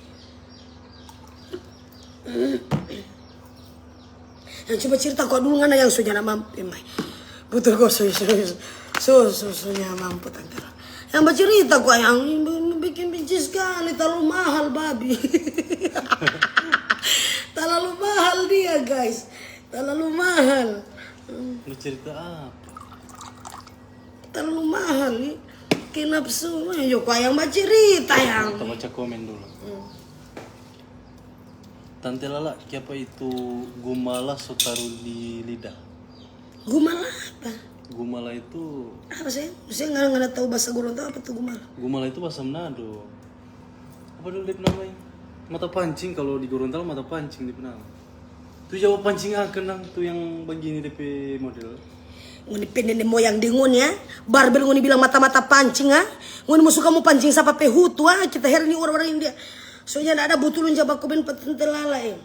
Yang coba cerita kok dulu ngana yang so nyanda mampu, eh, mai. Butul kok so, so, so, so, so nyanda mampu, Tante. Yang bacerita kok yang bikin benci sekali, terlalu mahal, babi. Terlalu mahal dia, guys. Terlalu mahal. Lu cerita apa? Terlalu mahal ni. Kenapa semua? Yo, kau yang bacerita yang. Kita baca komen dulu. Hmm. Tante Lala, kiapa itu gumala so taru di lidah? Gumala apa? Gumala itu. Apa sih? Saya nggak, nggak tahu bahasa Gorontalo apa tuh gumala. Gumala itu bahasa Manado. Apa dulu dia pe nama ini? Mata pancing, kalau di Gorontalo mata pancing dia pe nama. Tu jawab pancing akang dang, tu yang bagini dia pe model. Ngoni pe nene moyang deng ngoni, ah. Barbel ngoni bilang mata-mata pancing, ah. Ngoni mo suka mo pancing sapa pe hutu, ah. Kita heran ni orang-orang yang dia. Soalnya nda ada butul yang jawab komen pa Tante Lala, eh.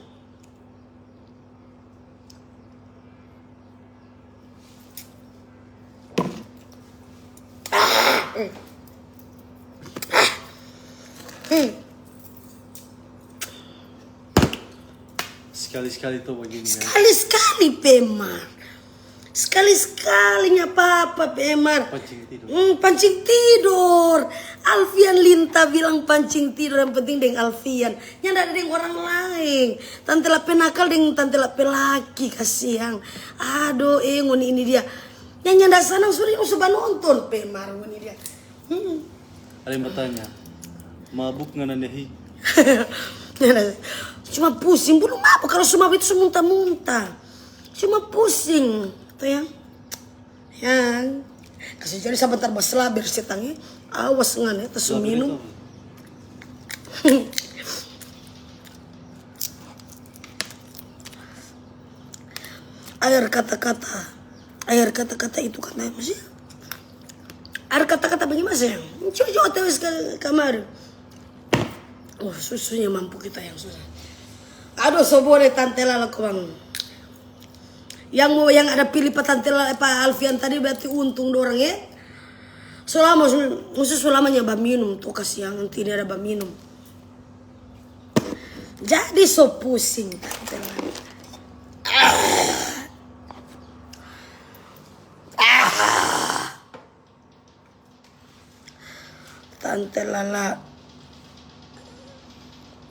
Sekali-sekali to bagini, ya. Sekali-sekali pe mar. Sekali-sekali nyapa apa pe mar. Pancing tidur. Hmm, pancing tidur. Alfian Linta bilang pancing tidur, yang penting deng Alfian. Nyanda ada deng orang laeng. Tante Lala pe nakal deng Tante Lala pe laki, kasiang. Aduh, eh, ngoni ini dia. Yang nyanda sanang sudah yang usah banonton pe mar ngoni dia. Hmm. Ada yang bertanya, mabuk ngana nehi? Cuma pusing, belum mabuk. Kalau su mabuk itu su munta-munta. Cuma pusing, to yang. Yang. Kasih jadi sabentar basla biar setang, eh. Awas ngana, eh, ta su minum. Air kata-kata. Air kata-kata itu kan, eh, maksudnya. Ada kata-kata bagaimana, sayang? Coba, coba terus ke kamar. Oh, susunya mampu kita yang susah. Aduh, so boleh Tante Lala kong. Yang mau, yang ada pilih pa Tante Lala, pa Alfian tadi berarti untung dorang, ya. Selama, musuh selamanya baminum, tuh kasihan, nanti dia ada baminum. Jadi so pusing, Tante Lala. Tante Lala,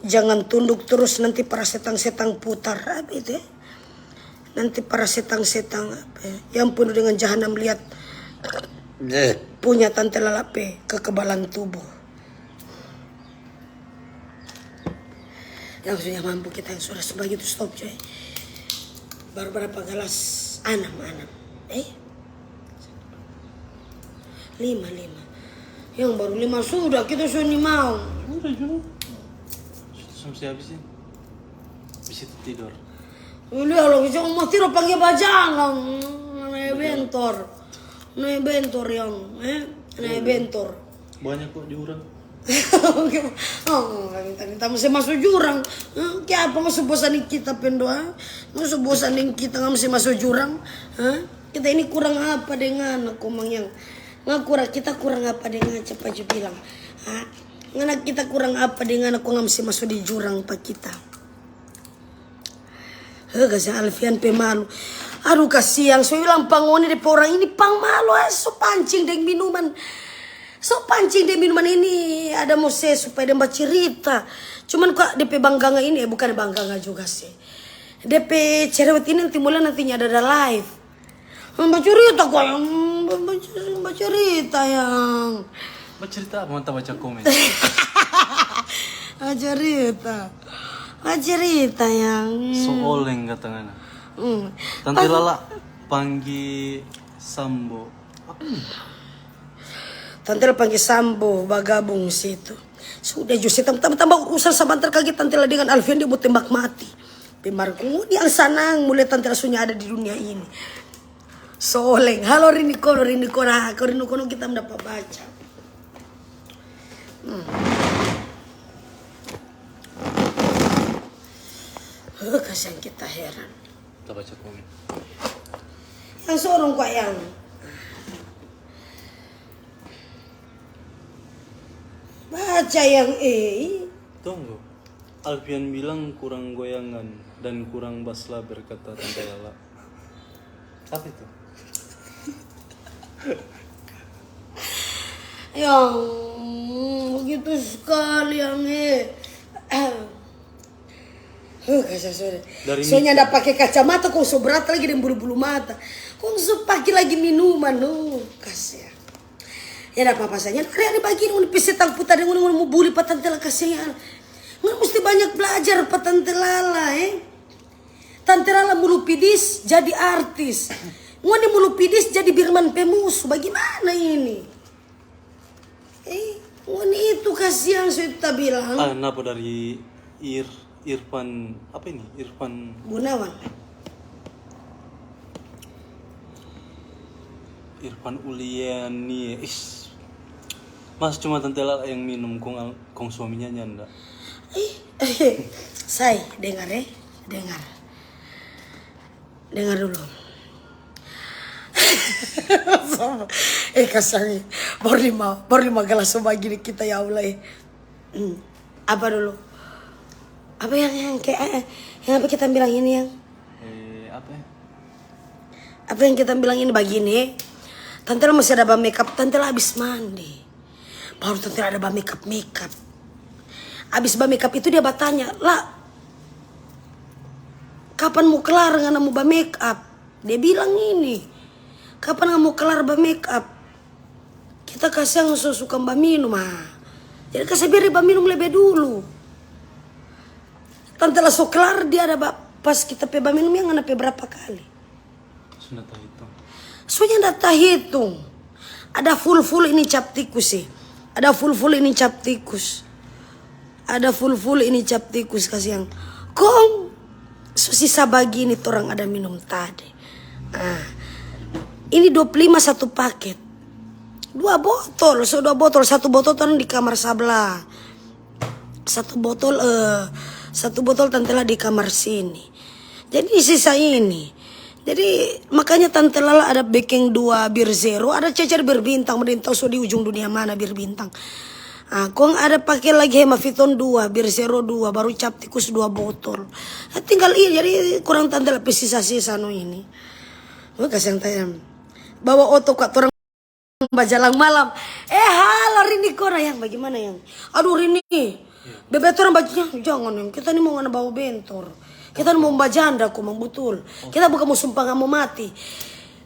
jangan tunduk terus, nanti para setang-setang putar, apa itu, ya? Nanti para setang-setang, apa ya, yang penuh dengan jahanam lihat punya Tante Lala pe kekebalan tubuh. Yang sudah mampu kita yang sudah sebagitu stop, coy. Baru berapa gelas? Anam, anam. Eh? Lima, lima. Yang baru lima sudah, kita sudah ni mau. Udah juga. Sampai habis ini. Bisa tidur. Udah, lo bisa mau tidur pagi bajalang. Naik bentor. Naik bentor yang, eh? Naik bentor. Banyak kok di orang. Oh, minta-minta mo se maso jurang. Hah? Kiapa ngana so bosan deng kita, Pendo, ah? Ngana so bosan deng kita, ngana mo se maso jurang? Hah? Kita ini kurang apa deng ngana, komang yang? Ngana kurang, kita kurang apa deng ngana, capa jo bilang. Hah? Ngana, kita kurang apa deng ngana, kong ngana mo se maso di jurang pa kita? Heh, kasiang Alfian pe malu. Aduh, kasiang. So bilang pa ngoni, depe orang ini pang malu, eh. So pancing deng minuman. So pancing deng minuman ini ada mo se supaya deng bacerita. Cuman kok depe bangganga ini, eh, bukan bangganga juga sih. Depe cerewet ini nanti mulai nantinya ada, ada live. Hmm, bacerita kok yang, hmm, bace-, bacerita yang. Bacerita apa? Manta baca komen. Bacerita. Bacerita yang. So oleng kata ngana. Hmm. Tante Lala pangge Sambo. Apa ini? Tante Lala pangge Sambo bagabung situ. Sudah jo se tam-, tam-, tambah urusan sabantar kage Tante Lala dengan Alfian dia mo tembak mati. Pe mar kong ngoni yang sanang, mulai Tante Lala so nyanda ada di dunia ini. Soleng. Halo Rini Kono, Rini Kono, ha, ko Rini Kono kita dapa baca. Hmm. Huh, kasiang kita heran. Kita baca komen. Yang sorong kwa yang. Baca yang, eh. Tunggu. Alfian bilang kurang goyangan dan kurang bass lah, berkata Tante Lala. Apa itu? Yang begitu sekali yang, eh. Huh, kasiang, sorry. Dari so nyanda pake kacamata, kong so berat lagi deng bulu-bulu mata. Kong so pake lagi minuman, huh, kasiang. Ya, nda apa-apa saja. Hari-hari bagini, ngoni pe setang putar deng ngoni, ngoni mo buli pa Tante Lala, kasiang. Ngoni musti banyak blajar pa Tante Lala, eh. Tante Lala mulu pidis jadi artis. Ngoni mulu pidis jadi Birman pe musu. Bagimana ini? Eh, ngoni itu kasiang, so itu ta bilang. Ah, napa dari Ir-, Irfan, apa ini? Irfan Gunawan. Irfan Uliani. Is. Mas, cuma Tante Lala yang minum, kong al-, kong suaminya nyanda. Eh, eh, say, dengar, eh. Dengar. Dengar dulu. Eh, kasiang, eh. Baru lima, baru lima gelas so bagini kita, ya Allah, eh. Hmm. Apa dulu? Apa yang, yang kayak, eh, eh, yang apa kita bilang ini, yang? Eh, apa ya? Apa yang kita bilang ini bagini, eh? Tante Lala masih ada ba makeup, Tante Lala abis mandi. Baru Tante Lala ada ba makeup, makeup. Abis ba makeup itu dia batanya, "La, kapan mo klar ngana mo ba makeup?" Dia bilang ini, "Kapan ngana mo klar ba makeup? Kita kasiang so suka ba minum, ah. Jadi kase biar dia ba minum lebe dulu." Tante Lala so klar, dia ada ba, pas kita pe ba minum yang ngana pe berapa kali? Sudah tahitung. Sudah nda tahitung. Ada full-full ini cap tikus, eh. Ada full-full ini cap tikus. Ada full-full ini cap tikus, kasiang. Kong, so sisa bagini torang ada minum tadi. Ah. Ini dua puluh lima satu paket. Dua botol, so dua botol. Satu botol torang di kamar sabla. Satu botol, eh, satu botol Tante Lala di kamar sini. Jadi sisa ini. Jadi makanya Tante Lala ada beking dua bir zero, ada cecer bir bintang, mending tau so di ujung dunia mana bir bintang. Ah, kong ada pake lagi Hemaviton dua, bir zero dua, baru cap tikus dua botol. Ah, tinggal iya, jadi kurang Tante Lala pe sisa-sisa no ini. Gue kasih yang tanya. Bawa oto ka torang bajalang malam. Eh, halo Rini Kona, yang, bagimana, yang? Aduh, Rini. Bebe, torang bajunya jangan, yang. Kita ni mau ngana bawa bentor. Kita ni mau bajanda, komang, butul. Kita bukan mau sumpah ngana mau mati.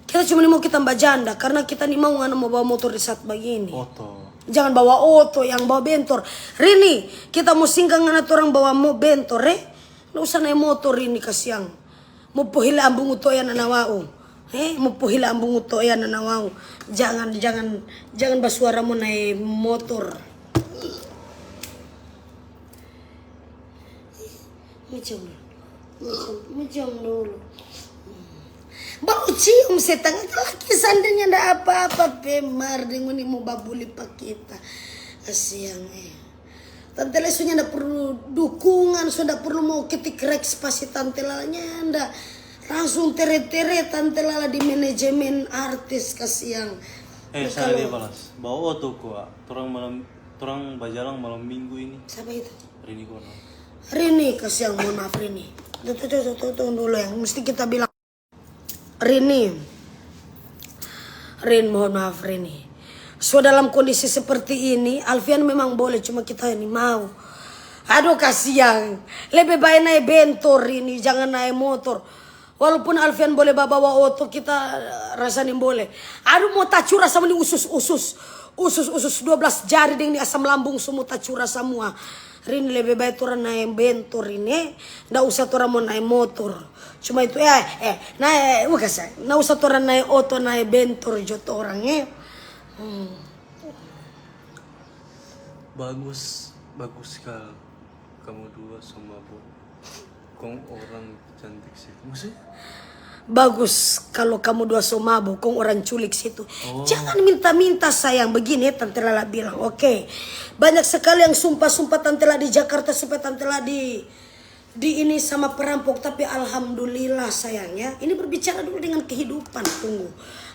Kita cuma ni mau kita bajanda karena kita ni mau ngana mau bawa motor di saat bagini. Oto. Jangan bawa oto, yang, bawa bentor. Rini, kita mau singgah ngana torang bawa mo bentor, eh? Nda usah nae motor ini, kasiang. Mo pohila ambung uto ya nana wau. Eh, mo pohila ambung uto ya nana wau. Jangan, jangan, jangan basuara mo nae motor. Mo cium dulu. Mo cium, mo cium dulu. Baru cium setengah lagi, seandainya nda apa-apa, pe mar deng ngoni mo babuli pa kita. Kasiang, eh. Tante Lala so nyanda perlu dukungan, so nda perlu mo ketik reks pasi Tante Lala, nyanda. Langsung tere-tere Tante Lala di manajemen artis, kasiang. Eh, saya dia balas. Bawa oto kwa. Torang malam, torang bajalang malam minggu ini. Siapa itu? Rini Kono. Rini, kasiang, mohon maaf, Rini. Tuh, tuh, tuh, tuh, tuh, tunggu dulu, yang mesti kita bilang. Rini. Rin, mohon maaf, Rini. So, dalam kondisi seperti ini, Alfian memang boleh, cuma kita ini mau. Aduh, kasiang. Lebe bae nae bentor, Rini, jangan nae motor. Walaupun Alfian boleh babawa oto, kita rasa nimbole. Aduh, mo tacura sama ni usus-usus. Usus-usus dua belas jari deng ni asam lambung, so mo tacura samua. Rini, lebe bae torang nae bentor, Rini. Nda usah torang mo nae motor. Cuma itu, eh, eh, nae, bukan sa, nda usah torang nae oto, nae bentor jo torang, eh. Hmm. Bagus, bagus kal kamu dua so mabo. Kong orang cantik sih. Maksudnya? Bagus kalo kamu dua so mabo, kong orang culik situ. Oh. Jangan minta-minta, sayang. Begini, Tante Lala bilang, oke. Banyak sekali yang sumpah-sumpah Tante Lala di Jakarta supaya Tante Lala di, di ini sama perampok. Tapi alhamdulillah, sayang, ya. Ini berbicara dulu dengan kehidupan, tunggu.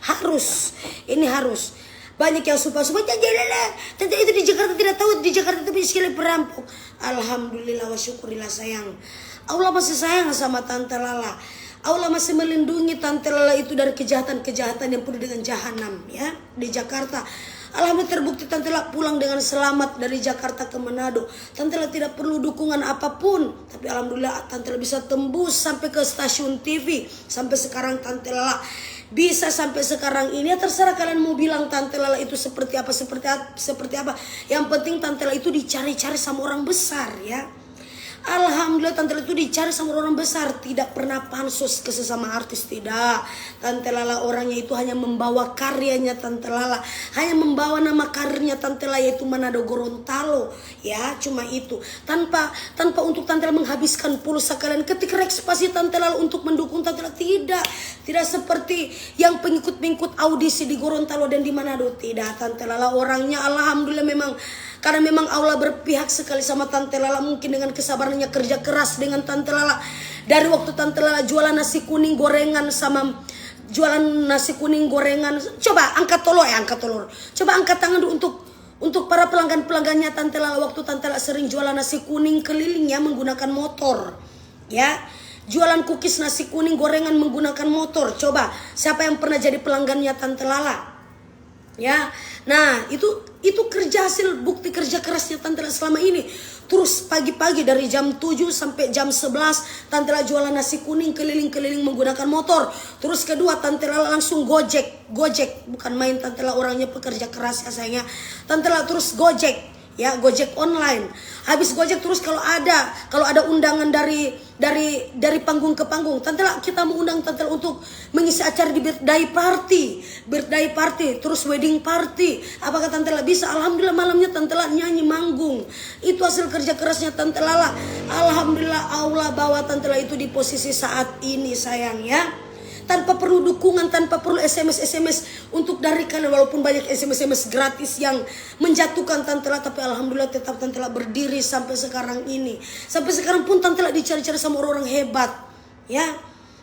Harus, ini harus. Banyak yang sumpah-sumpah, "Jangan, jangan, jangan. Tante itu di Jakarta tidak tahu, di Jakarta itu banyak sekali perampok." Alhamdulillah wa syukurilah, sayang. Allah masih sayang sama Tante Lala. Allah masih melindungi Tante Lala itu dari kejahatan-kejahatan yang penuh dengan jahanam, ya, di Jakarta. Alhamdulillah, terbukti Tante Lala pulang dengan selamat dari Jakarta ke Manado. Tante Lala tidak perlu dukungan apapun, tapi alhamdulillah Tante Lala bisa tembus sampai ke stasiun T V. Sampai sekarang Tante Lala bisa sampai sekarang ini, ya terserah kalian mau bilang Tante Lala itu seperti apa, seperti ap-, seperti apa. Yang penting Tante Lala itu dicari-cari sama orang besar, ya. Alhamdulillah, Tante Lala itu dicari sama orang besar, tidak pernah pansos ke sesama artis, tidak. Tante Lala orangnya itu hanya membawa karyanya Tante Lala, hanya membawa nama karirnya Tante Lala, yaitu Manado Gorontalo, ya, cuma itu. Tanpa, tanpa untuk Tante Lala menghabiskan pulsa kalian ketik reks pasi Tante Lala untuk mendukung Tante Lala, tidak. Tidak seperti yang pengikut-pengikut audisi di Gorontalo dan di Manado, tidak. Tante Lala orangnya, alhamdulillah, memang karena memang Allah berpihak sekali sama Tante Lala, mungkin dengan kesabarannya, kerja keras dengan Tante Lala. Dari waktu Tante Lala jualan nasi kuning gorengan sama jualan nasi kuning gorengan, coba angkat tolo, eh, angkat tolo. Coba angkat tangan dulu untuk, untuk para pelanggan-pelanggannya Tante Lala. Waktu Tante Lala sering jualan nasi kuning keliling, ya, menggunakan motor. Ya, jualan kukis nasi kuning gorengan menggunakan motor. Coba, siapa yang pernah jadi pelanggannya Tante Lala? Ya, nah, itu, itu kerja hasil bukti kerja kerasnya Tante Lala selama ini. Terus pagi-pagi dari jam tujuh sampai jam sebelas, Tante Lala jualan nasi kuning keliling-keliling menggunakan motor. Terus kedua, Tante Lala langsung Gojek. Gojek, bukan main, Tante Lala orangnya pekerja keras ya, sayangnya. Tante Lala terus Gojek, ya, Gojek online. Habis Gojek terus, kalau ada, kalau ada undangan dari, dari, dari panggung ke panggung, Tante Lala, kita mau undang Tante Lala untuk mengisi acara di birthday party, birthday party, terus wedding party. Apakah Tante Lala bisa? Alhamdulillah, malamnya Tante Lala nyanyi manggung. Itu hasil kerja kerasnya Tante Lala. Alhamdulillah, Allah bawa Tante Lala itu di posisi saat ini, sayang, ya. Tanpa perlu dukungan, tanpa perlu S M S, S M S untuk dari kalian, walaupun banyak S M S, S M S gratis yang menjatuhkan Tante Lala, tapi alhamdulillah tetap Tante Lala berdiri sampai sekarang ini. Sampai sekarang pun Tante Lala dicari-cari sama orang-orang hebat, ya.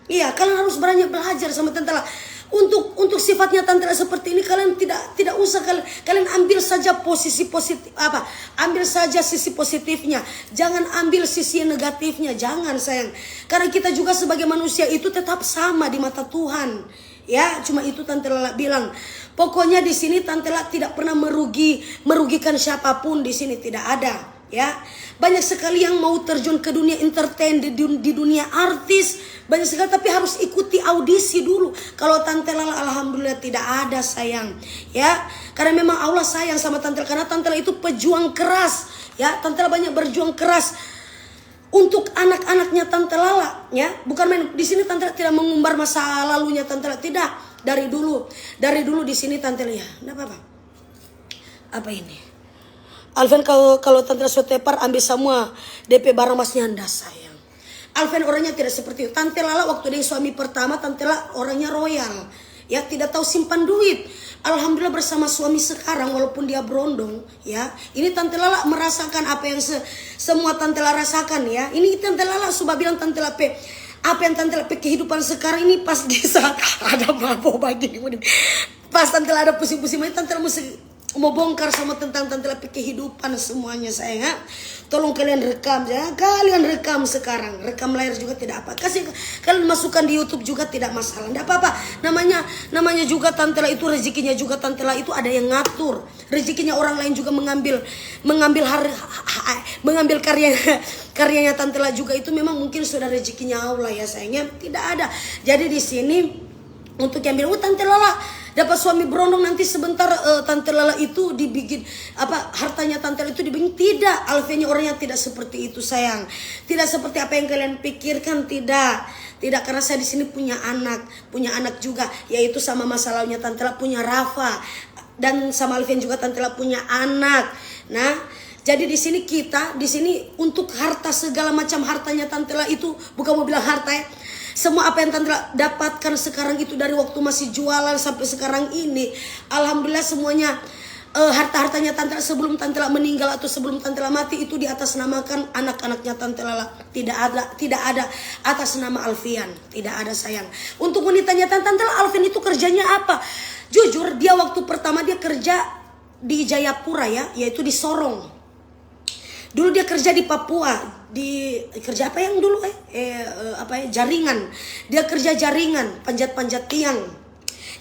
Iya, kalian harus banyak belajar sama Tante Lala. Untuk, untuk sifatnya Tante Lala seperti ini, kalian tidak, tidak usah kal-, kalian ambil saja posisi positif, apa, ambil saja sisi positifnya. Jangan ambil sisi yang negatifnya, jangan, sayang. Karena kita juga sebagai manusia itu tetap sama di mata Tuhan. Ya, cuma itu Tante Lala bilang. Pokoknya di sini Tante Lala tidak pernah merugi, merugikan siapapun di sini, tidak ada. Ya, banyak sekali yang mau terjun ke dunia entertain, di dun-, di dunia artis, banyak sekali, tapi harus ikuti audisi dulu. Kalau Tante Lala, alhamdulillah, tidak ada, sayang. Ya, karena memang Allah sayang sama Tante Lala, karena Tante Lala itu pejuang keras. Ya, Tante Lala banyak berjuang keras untuk anak-anaknya Tante Lala, ya. Bukan main. Di sini Tante Lala tidak mengumbar masa lalunya Tante Lala, tidak. Dari dulu, dari dulu di sini Tante Lala, ya, nggak apa-apa. Apa ini? Alfian, kalau, kalau Tante Lala so tepar, ambil samua depe barang, mas, nyanda, sayang. Alfian orangnya tidak seperti itu. Tante Lala waktu deng suami pertama, Tante Lala orangnya royal. Ya, tidak tahu simpan duit. Alhamdulillah, bersama suami sekarang, walaupun dia berondong, ya. Ini Tante Lala merasakan apa yang se-, semua Tante Lala rasakan, ya. Ini Tante Lala sudah bilang, Tante Lala pe, apa yang Tante Lala pe kehidupan sekarang ini pas di saat ada mabo bagini. Pas Tante Lala ada pusing-pusing, ini Tante Lala mesti mau bongkar sama tentang Tante Lala pe kehidupan semuanya, sayang, ha? Tolong kalian rekam, ya. Kalian rekam sekarang, rekam layar juga tidak apa. Kasih kalian masukkan di YouTube juga tidak masalah, tidak apa-apa. Namanya, namanya juga Tante Lala itu, rezekinya juga Tante Lala itu ada yang ngatur. Rezekinya orang lain juga mengambil, mengambil har-, ha-, ha-, mengambil karya, karyanya Tante Lala juga itu memang mungkin sudah rezekinya Allah, ya, sayangnya tidak ada. Jadi di sini untuk yang bilang, "Oh, Tante Lala dapat suami berondong, nanti sebentar, eh, Tante Lala itu dibikin apa, hartanya Tante Lala itu dibikin." Tidak, Alfian ini orangnya tidak seperti itu, sayang. Tidak seperti apa yang kalian pikirkan, tidak. Tidak, karena saya di sini punya anak, punya anak juga, yaitu sama masa lalunya Tante Lala punya Rafa, dan sama Alfian juga Tante Lala punya anak. Nah, jadi di sini kita, di sini untuk harta, segala macam hartanya Tante Lala itu, bukan mau bilang harta, ya. Semua apa yang Tante Lala dapatkan sekarang itu dari waktu masih jualan sampai sekarang ini, alhamdulillah semuanya, eh, harta-hartanya Tante Lala sebelum Tante Lala meninggal atau sebelum Tante Lala mati itu diatasnamakan anak-anaknya Tante Lala. Tidak ada, tidak ada atas nama Alfian, tidak ada, sayang. Untuk wanitanya Tante Lala, Alfian itu kerjanya apa? Jujur, dia waktu pertama dia kerja di Jayapura, ya, yaitu di Sorong. Dulu dia kerja di Papua, di, kerja apa yang dulu, eh? Eh, eh, apa ya, jaringan. Dia kerja jaringan, panjat-panjat tiang.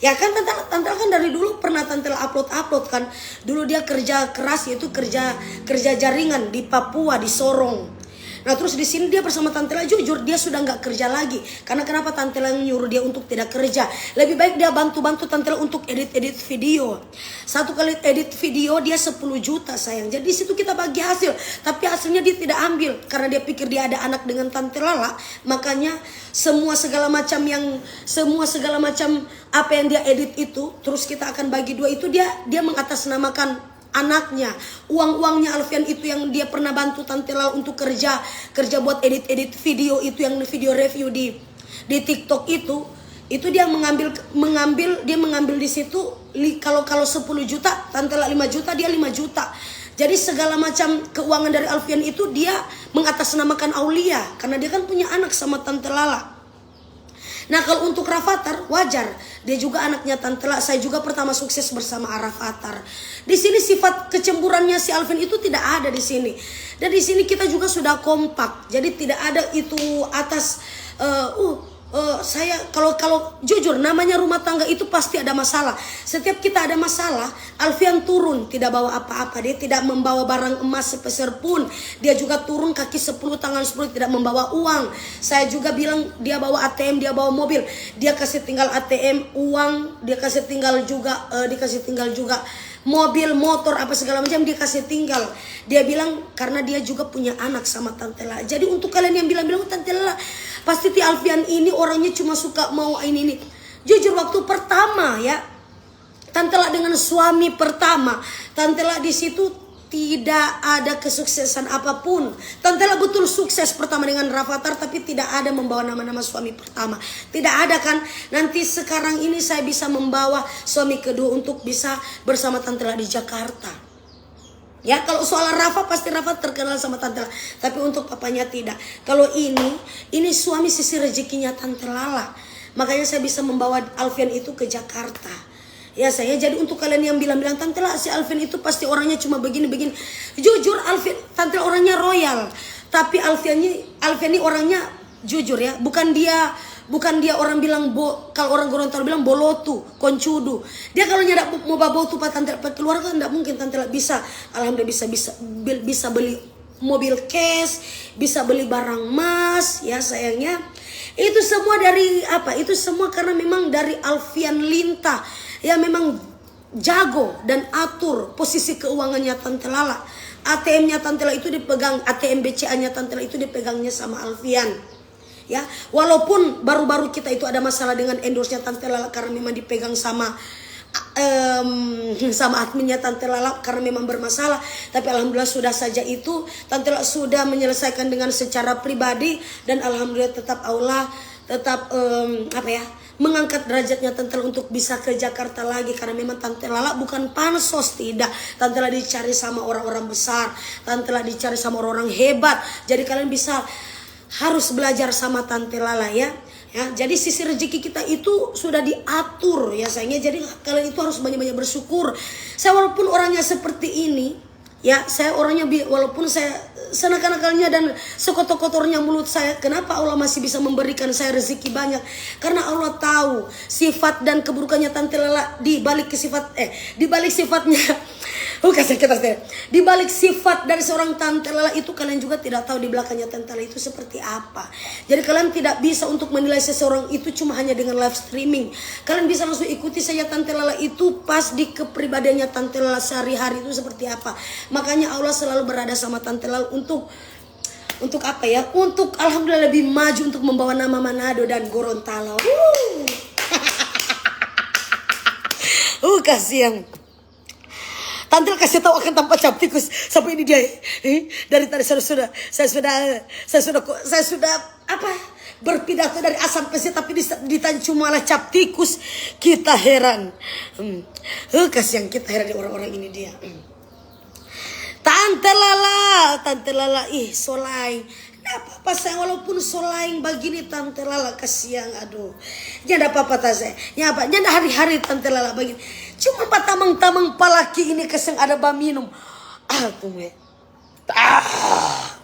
Ya kan, Tante, Tante kan dari dulu pernah Tante upload-upload kan. Dulu dia kerja keras, yaitu kerja, kerja jaringan di Papua, di Sorong. Nah, terus di sini dia bersama Tante Lala, jujur, dia sudah nggak kerja lagi. Karena kenapa? Tante Lala nyuruh dia untuk tidak kerja. Lebih baik dia bantu-bantu Tante Lala untuk edit-edit video. Satu kali edit video dia sepuluh juta, sayang. Jadi di situ kita bagi hasil, tapi hasilnya dia tidak ambil karena dia pikir dia ada anak dengan Tante Lala. Makanya semua segala macam yang, semua segala macam apa yang dia edit itu, terus kita akan bagi dua itu, dia, dia mengatasnamakan anaknya. Uang-uangnya Alfian itu yang dia pernah bantu Tante Lala untuk kerja, kerja buat edit-edit video itu, yang video review di, di TikTok itu, itu dia mengambil, mengambil, dia mengambil di situ, li-, kalau, kalau sepuluh juta, Tante Lala lima juta, dia lima juta. Jadi segala macam keuangan dari Alfian itu dia mengatasnamakan Aulia, karena dia kan punya anak sama Tante Lala. Nah, kalau untuk Rafathar, wajar. Dia juga anaknya Tante Lala. Saya juga pertama sukses bersama Rafathar. Di sini sifat kecemburuannya si Alfian itu tidak ada di sini. Dan di sini kita juga sudah kompak. Jadi tidak ada itu atas, eh, uh, eh, saya, kalau, kalau jujur, namanya rumah tangga itu pasti ada masalah. Setiap kita ada masalah, Alfian turun, tidak bawa apa-apa. Dia tidak membawa barang emas sepeser pun. Dia juga turun kaki sepuluh, tangan sepuluh, tidak membawa uang. Saya juga bilang dia bawa A T M, dia bawa mobil. Dia kasih tinggal A T M, uang, dia kasih tinggal juga, eh, dia kasih tinggal juga mobil, motor, apa segala macam dia kasih tinggal. Dia bilang karena dia juga punya anak sama Tante Lala. Jadi untuk kalian yang bilang-bilang, "Oh, Tante Lala, pasti ti Alfian ini orangnya cuma suka mau ini, ini." Jujur, waktu pertama, ya, Tante Lala dengan suami pertama, Tante Lala di situ tidak ada kesuksesan apapun. Tante Lala betul sukses pertama dengan Rafathar, tapi tidak ada membawa nama-nama suami pertama. Tidak ada kan? Nanti sekarang ini saya bisa membawa suami kedua untuk bisa bersama Tante Lala di Jakarta. Ya, kalau soal Rafa, pasti Rafa terkenal sama Tante Lala. Tapi untuk papanya tidak. Kalau ini, ini suami sisi rezekinya Tante Lala. Makanya saya bisa membawa Alfian itu ke Jakarta. Ya, saya jadi untuk kalian yang bilang-bilang, "Tante Lala, si Alfian itu pasti orangnya cuma begini-begini." Jujur, Alfian, Tante Lala orangnya royal. Tapi Alfian ini, Alfian ini orangnya jujur ya, bukan dia, bukan dia orang bilang bo-, kalau orang Gorontalo bilang bolotu, koncudu. Dia kalau nyanda mo-, mo babotu pa Tante Lala pe keluarga, ndak mungkin Tante Lala bisa. Alhamdulillah bisa, bisa, bil-, bisa beli mobil cash, bisa beli barang emas, ya sayangnya. Itu semua dari apa? Itu semua karena memang dari Alfian Linta. Ya, memang jago dan atur posisi keuangannya Tante Lala. A T M-nya Tante Lala itu dipegang, A T M B C A-nya Tante Lala itu dipegangnya sama Alfian. Ya, walaupun baru-baru kita itu ada masalah dengan endorse-nya Tante Lala karena memang dipegang sama, em, sama adminnya Tante Lala karena memang bermasalah, tapi alhamdulillah sudah saja itu Tante Lala sudah menyelesaikan dengan secara pribadi, dan alhamdulillah tetap Allah tetap, em, apa ya, mengangkat derajatnya Tante Lala untuk bisa ke Jakarta lagi, karena memang Tante Lala bukan pansos, tidak. Tante Lala dicari sama orang-orang besar, Tante Lala dicari sama orang-orang hebat. Jadi kalian bisa harus belajar sama Tante Lala ya. Ya, jadi sisi rezeki kita itu sudah diatur ya sayangnya. Jadi kalian itu harus banyak-banyak bersyukur. Saya walaupun orangnya seperti ini, ya, saya orangnya bi-, walaupun saya senakan-nakalnya dan sekotor-kotornya mulut saya, kenapa Allah masih bisa memberikan saya rezeki banyak? Karena Allah tahu sifat dan keburukannya Tante Lala di balik ke sifat, eh, di balik sifatnya. Bukan sakit hati. Di balik sifat dari seorang Tante Lala itu, kalian juga tidak tahu di belakangnya Tante Lala itu seperti apa. Jadi kalian tidak bisa untuk menilai seseorang itu cuma hanya dengan live streaming. Kalian bisa langsung ikuti saja Tante Lala itu pas di kepribadiannya Tante Lala sehari-hari itu seperti apa. Makanya Allah selalu berada sama Tante Lala untuk, untuk apa ya? Untuk alhamdulillah lebih maju untuk membawa nama Manado dan Gorontalo. Uh. Uh, kasihan. Tante kasih tahu akan tampa cap tikus. Sampai ini dia, eh, dari tadi saya sudah, saya sudah, saya sudah, ko-, saya sudah apa? Berpidato dari A sampai Z, tapi di, ditanya cuma lah cap tikus. Kita heran. Hmm. Eh, kasihan, kita heran di orang-orang ini dia. Hmm. Tante Lala, Tante Lala, ih, so laeng. Nda apa-apa sayang, walaupun so laeng bagini Tante Lala, kasiang, aduh. Nyanda apa-apa ta sayang. Nyapa? Nyanda hari-hari Tante Lala bagini. Cuma batamang-tamang pa laki ini kasiang ada baminum. Ah, tunggu ya. Ah.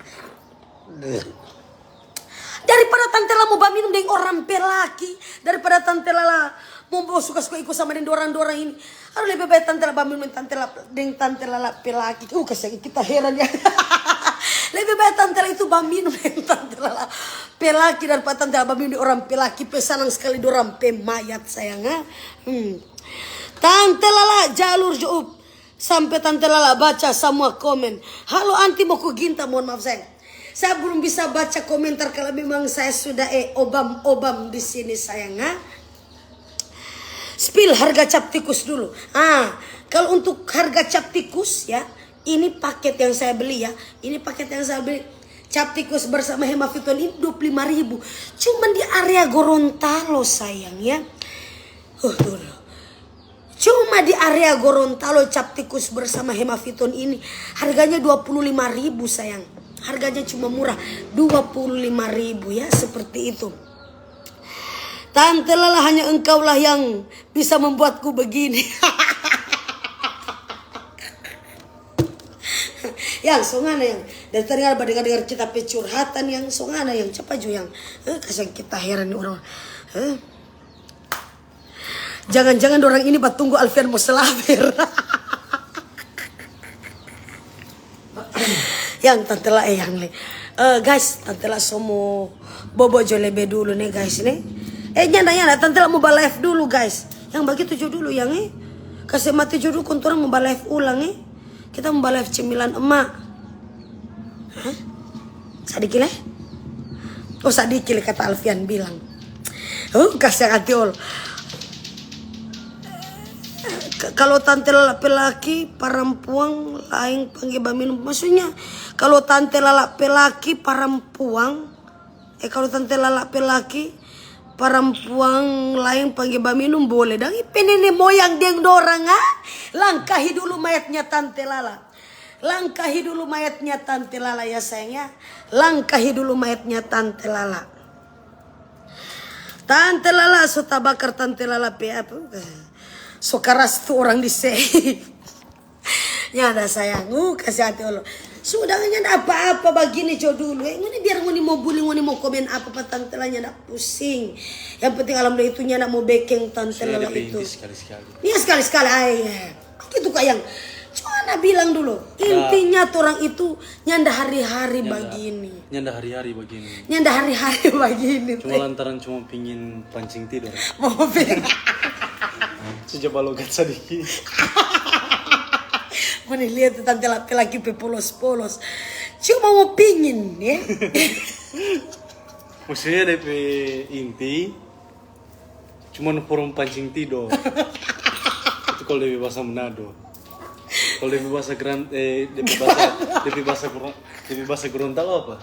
Daripada Tante Lala mo baminum deng orang pe laki, daripada Tante Lala mo, mo suka-suka iko sama deng dorang-dorang ini. Aduh, lebe bae Tante Lala baminum deng Tante Lala, deng Tante Lala pe laki. Uh, kasiang kita heran ya. Lebe bae Tante Lala itu baminum deng Tante Lala pe laki daripada Tante Lala baminum deng orang pe laki pe sanang skali dorang pe mayat, sayang, ha? Hmm. Tante Lala jalur jo up. Sampe Tante Lala baca samua komen. Halo anti, mo ku ginta, mohon maaf sayang. Saya belum bisa baca komentar kalau memang saya sudah, eh, obam-obam di sini sayang, ha? Spill harga cap tikus dulu. Ah, kalau untuk harga cap tikus ya, ini paket yang saya beli ya. Ini paket yang saya beli. Cap tikus bersama hemaviton ini dua puluh lima ribu. Cuman di area Gorontalo sayang ya. Uh, dulu. Cuma di area Gorontalo cap tikus bersama hemaviton ini harganya dua puluh lima ribu sayang. Harganya cuma murah, dua puluh lima ribu ya, seperti itu. Tante Lala, hanya engkaulah yang bisa membuatku begini. Yang songana yang dari tadi ada dengar-dengar kita pe curhatan, yang songana yang capa jo yang, eh, kasiang kita heran ni orang. Eh. Jangan-jangan dorang ini batunggu Alfian mo slaver. Yang Tante Lala, eh, yang le. Eh, guys, Tante Lala so mo bobo jo lebe dulu ne, guys, ne. Eh, nyanda, nyanda, Tante Lala mo ba live dulu, guys. Yang bagitu jo dulu, yang, eh. Kase mati jo dulu, kong torang mo ba live ulang, eh. Kita mo ba live cemilan emak. Hah? Sadiki le? Oh, sadiki le kata Alfian bilang. Oh, kasiang hati ol. K-, kalau Tante Lala pe laki parampuang laeng pangge baminum. Maksudnya, kalau Tante Lala pe laki parampuang, eh, kalau Tante Lala pe laki parampuang laeng pangge baminum boleh. Dang, pe nene moyang deng dorang, ah? Langkahi dulu mayatnya Tante Lala. Langkahi dulu mayatnya Tante Lala ya, sayang, ya. Langkahi dulu mayatnya Tante Lala. Tante Lala so tabakar Tante Lala pe apa? So karas tu orang di se. Nyanda, sayang. Uh, kase hati olo. Sudah, nyanda apa-apa bagini jo dulu. Eh, ngoni biar ngoni mo bully, ngoni mo komen apa pa Tante Lala, nyanda pusing. Yang penting alhamdulillah itu nyanda mo bekeng Tante Lala itu. Sekali-sekali. Iya, sekali-sekali, ai. Gitu kayang. Cuma na bilang dulu. Intinya torang itu nyanda hari-hari bagini. Nyanda hari-hari bagini. Nyanda hari-hari bagini. Cuma lantaran cuma pingin pancing tidur. Mau pingin. Sudah balogat sadiki. Ngoni lia tu Tante Lala pe laki pe polos-polos. Cuma mo pingin, ya. Maksudnya de pe inti, cuman forum pancing tido. Itu kalau de pe bahasa Manado. Kalau de pe bahasa Gran-, eh, de pe bahasa, de pe bahasa Goro-, de pe bahasa Gorontalo apa?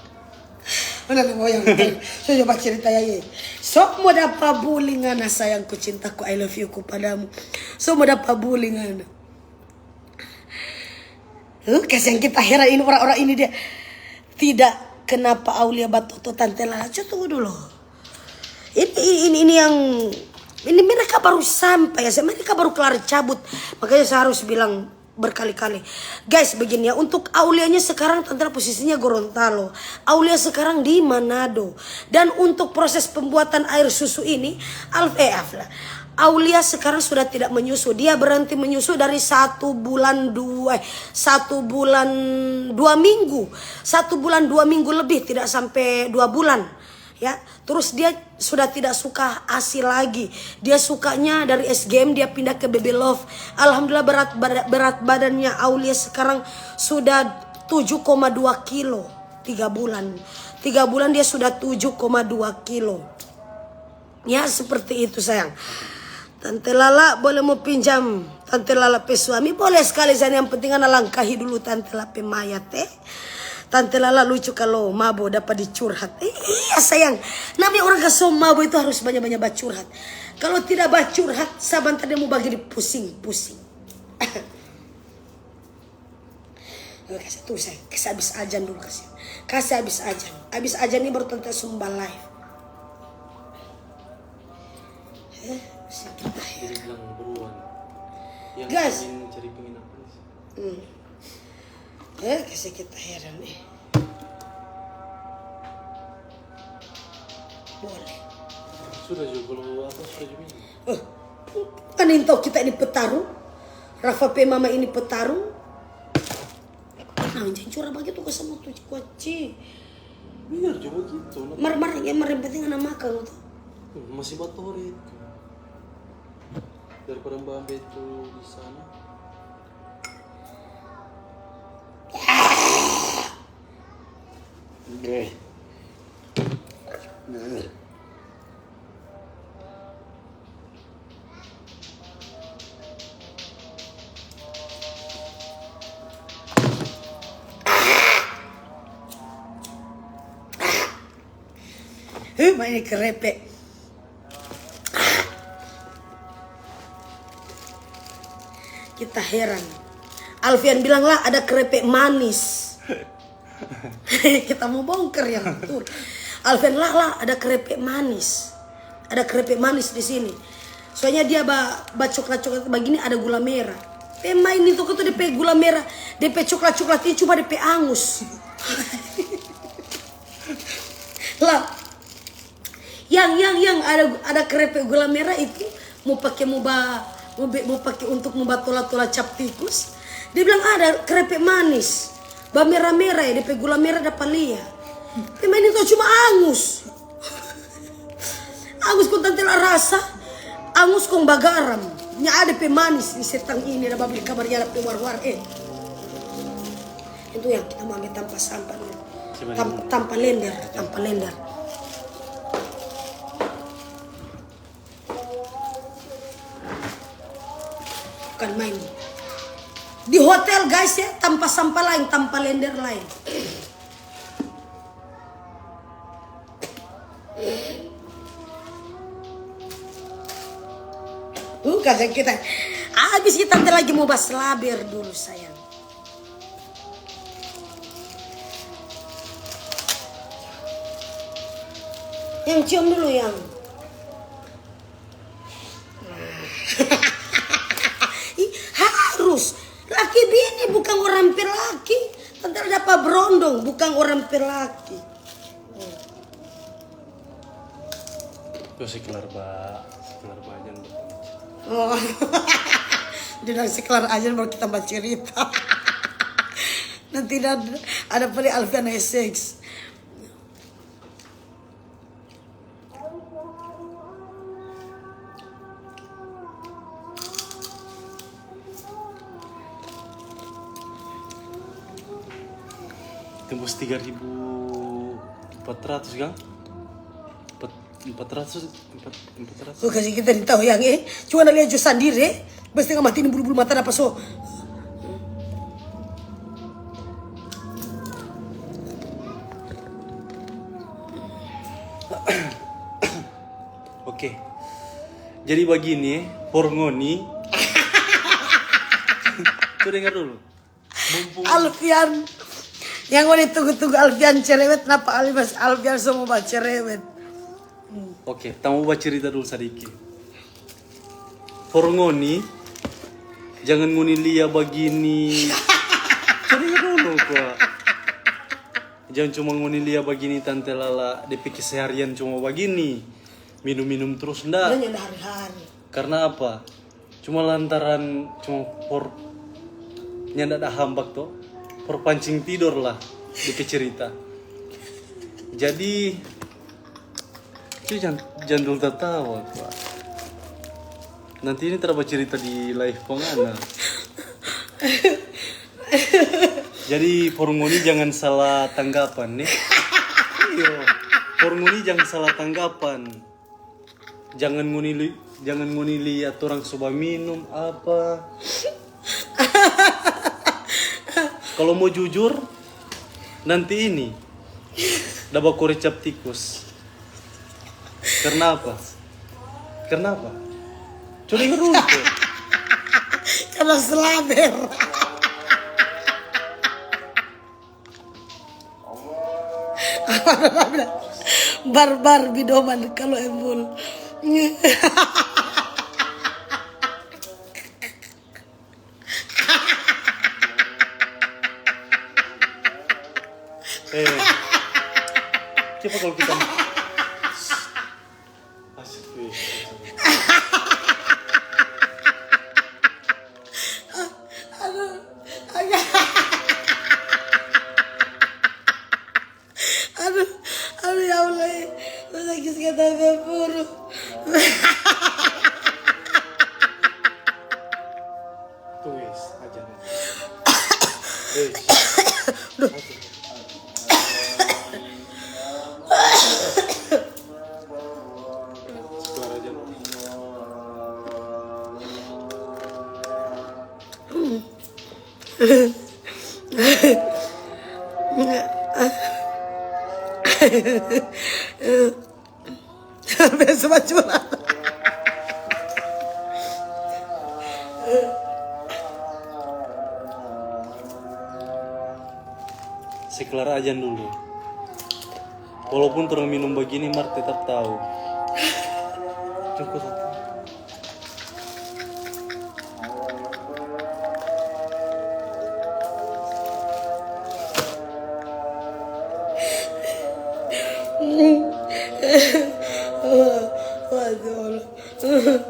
Mana le goyang? So coba cerita ya, ye. So mo dapa buli ngana, sayangku, cintaku, I love you ku padamu. So mo dapa buli ngana. Huh, kasihan kita heran ini orang-orang ini dia. Tidak, kenapa Aulia batoto Tante Lala? Coba tunggu dulu. Ini, ini, ini yang, ini mereka baru sampai ya, mereka baru kelar cabut. Makanya saya harus bilang berkali-kali. Guys, begini ya, untuk Aulianya sekarang Tante posisinya Gorontalo. Aulia sekarang di Manado. Dan untuk proses pembuatan air susu ini, Alf, eh, Alf lah. Aulia sekarang sudah tidak menyusu. Dia berhenti menyusu dari satu bulan dua, eh, satu bulan dua minggu. Satu bulan dua minggu lebih, tidak sampai dua bulan. Ya, terus dia sudah tidak suka A S I lagi. Dia sukanya dari S G M, dia pindah ke Baby Love. Alhamdulillah, berat bada-, berat badannya Aulia sekarang sudah tujuh koma dua kilo. Tiga bulan. Tiga bulan dia sudah tujuh koma dua kilo. Ya, seperti itu, sayang. Tante Lala boleh mo pinjam Tante Lala pe suami? Boleh sekali, sayang. Yang penting ngana langkahi dulu Tante Lala pe mayat, eh. Tante Lala lucu kalo mabo dapa dicurhat. Eh, iya, sayang. Namanya orang kaso mabo itu harus banyak-banyak bacurhat. Kalo tidak bacurhat, sabantar dia mo bagini pusing-pusing. Oke, kasih tuh, sayang. Kasih abis ajan dulu, kasih. Kasih abis ajan. Abis ajan ini baru Tante sumba live. Eh, sakit akhir. Jadi bilang buruan. Yang Gas. Ingin cari penginapan sih. Hmm. Eh, kasih kita heran, eh. Boleh. Sudah juga, kalau apa, sudah juga ini. Eh, kan yang tahu kita ini petarung. Rafa pe mama ini petarung. Nang jang cura bagitu ka sama tu kuaci. Biar juga gitu. Mar, mar, ya, mar, yang penting anak makan tu. Hmm, masih batori itu. Daripada Mbak Ambe itu di sana. Deh. Deh. Huh, main kerepek. Kita heran. Alfian bilang, "Lah, ada kerepek manis." Kita mau bongkar yang betul. Alfian, "Lah, lah, ada kerepek manis. Ada kerepek manis di sini." Soalnya dia ba, ba coklat-coklat bagini ada gula merah. Pemain itu kata dia pe gula merah, dia pe coklat-coklat ini cuma dia pe angus. Lah, yang, yang, yang ada, ada kerepek gula merah itu mau pake, mau ba, mau be, mau pake untuk mau batola-tola cap tikus. Dia bilang ada kerepek manis, ba merah-merah ya, dia pe gula merah dapa lia. Pemain itu cuma angus. Angus kong tante la rasa, angus kong bagaram. Nya ada pe manis ni setang ini, ada babli kabar nyala pe war-war, eh. Itu yang kita mau ambil tanpa sampah dulu. Tanpa, tanpa lender, tanpa lender. Bukan main. Di hotel, guys, ya, tanpa sampah lain, tanpa lender lain. Tuh, kata kita. Abis kita nanti lagi mau bas laber dulu, sayang. Yang cium dulu, yang. Ih, harus. Laki bini, bukan orang pe laki. Tante dapa berondong, bukan orang pe laki. Yo, sekelar ba, sekelar ba aja. Oh. Dia bilang sekelar aja baru kita bacerita. Nanti ada, ada pali Alfian seks. Tembus tiga ribu empat ratus, kan? Empat, empat ratus, empat, empat ratus. Kau kasih kita di tahu yang, eh, cuma na lihat jo sandiri, eh. Bes tengah mati ni bulu-bulu mata dapa so. Oke. Jadi bagini, for ngoni. Coba dengar dulu. Mumpung Alfian. Yang ngoni tunggu-tunggu Alfian cerewet, napa Alfian, Alfian so mo bacerewet? Oke, kita mo bacerita dulu sadiki. For ngoni, jangan ngoni lia bagini. Coba dengar dulu kwa. Jang cuma ngoni lia bagini, Tante Lala, de pe keseharian cuma bagini. Minum-minum trus, nda. Dia nyanda hari-hari. Karna apa? Cuma lantaran, cuma for nyanda ada hambak to, for pancing tidor lah de pe cerita. Jadi, itu jang, jang dulu tatawa kwa. Nanti ini tara bacerita di live pa ngana. Jadi, for ngoni jangan salah tanggapan, ne. Iyo. For ngoni jangan salah tanggapan. Jangan ngoni li-, jangan ngoni lia torang so baminum apa. Kalo mo jujur, nanti ini da bakore cap tikus. Karna apa? Karna apa? Coba dengar dulu tu. Karna slaber. Barbar bidoman kalo embul. Eh, coba kalau kita Asik, weh. Aduh, aduh, aduh, ya Allah, eh. Lu lagi sekata buru. Tuh, wis, aja deh. Eh, aja. Biasa bacuran. Se klar ajan dulu. Walaupun torang minum bagini, mar tetap tau. Cukup satu. Aduh. Aduh, aduh, aduh.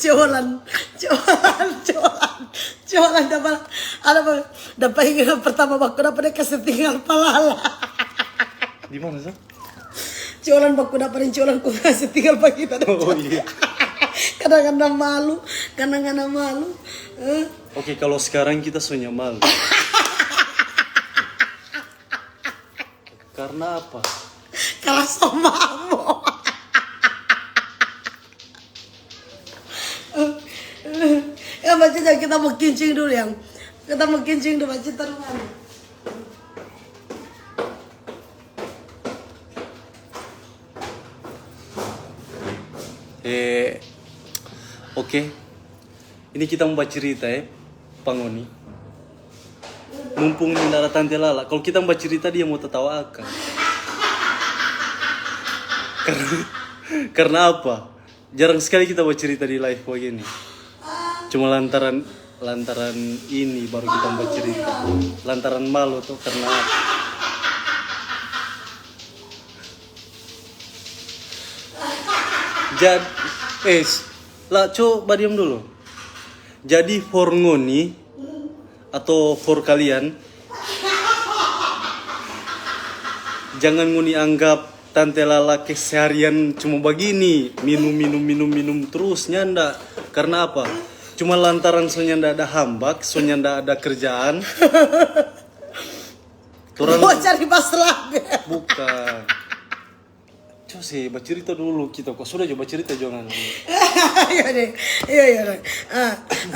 Colan, colan, colan, colan, dapa, ada apa? Dapa inga pertama baku dapa dia kasi tinggal palala. Di mana, Sa? Colan baku dapa deng colan ku kasi tinggal pa kita dapa. Oh, iya. Kadang-kadang malu, kadang-kadang malu. Eh? Oke, kalau sekarang kita so nya malu. Karena apa? Karena so mabo. Ya, baca jangan kita mo kincing dulu, yang. Kita mo kincing dulu, baca taruh mana? Eh, oke. Ini kita mo bacirita, eh, pa ngoni. Mumpung nyanda ada Tante Lala, kalo kita mo bacirita, dia mo tatawa akang. Karna, karna apa? Jarang skali kita bacirita di live bagini. Cuma lantaran, lantaran ini baru kita mo bacirita. Lantaran malu to, karna apa? Jad-, eh, s-, la, co badiam dulu. Jadi for ngoni atau for kalian, jangan ngoni anggap Tante Lala keseharian cuma bagini, minum, minum, minum, minum terus, nyanda. Karna apa? Cuma lantaran so nyanda ada hambak, so nyanda ada kerjaan. Torang Mau cari masalah. Bukan. Coba se bacirita dulu kita, kong sudah jo bacirita jo ngana. Iya deh, iya, iya deh. Ah,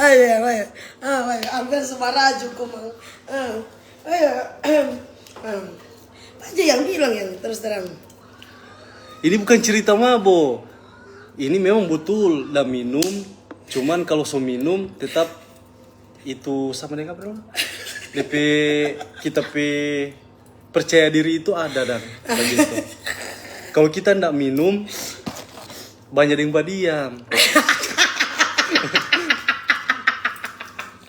ayo, ayo. Ah, ayo. Ambil semua raju, kumang. Ah, ayo. Ahem. Ahem. Apa aja yang bilang yang terus terang? Ini bukan cerita mabo. Ini memang betul da minum. Cuman kalau so minum tetap itu sama dengan apa dong? Depe kita pe percaya diri itu ada dan begitu. Kalau kita ndak minum, banyak yang badiam.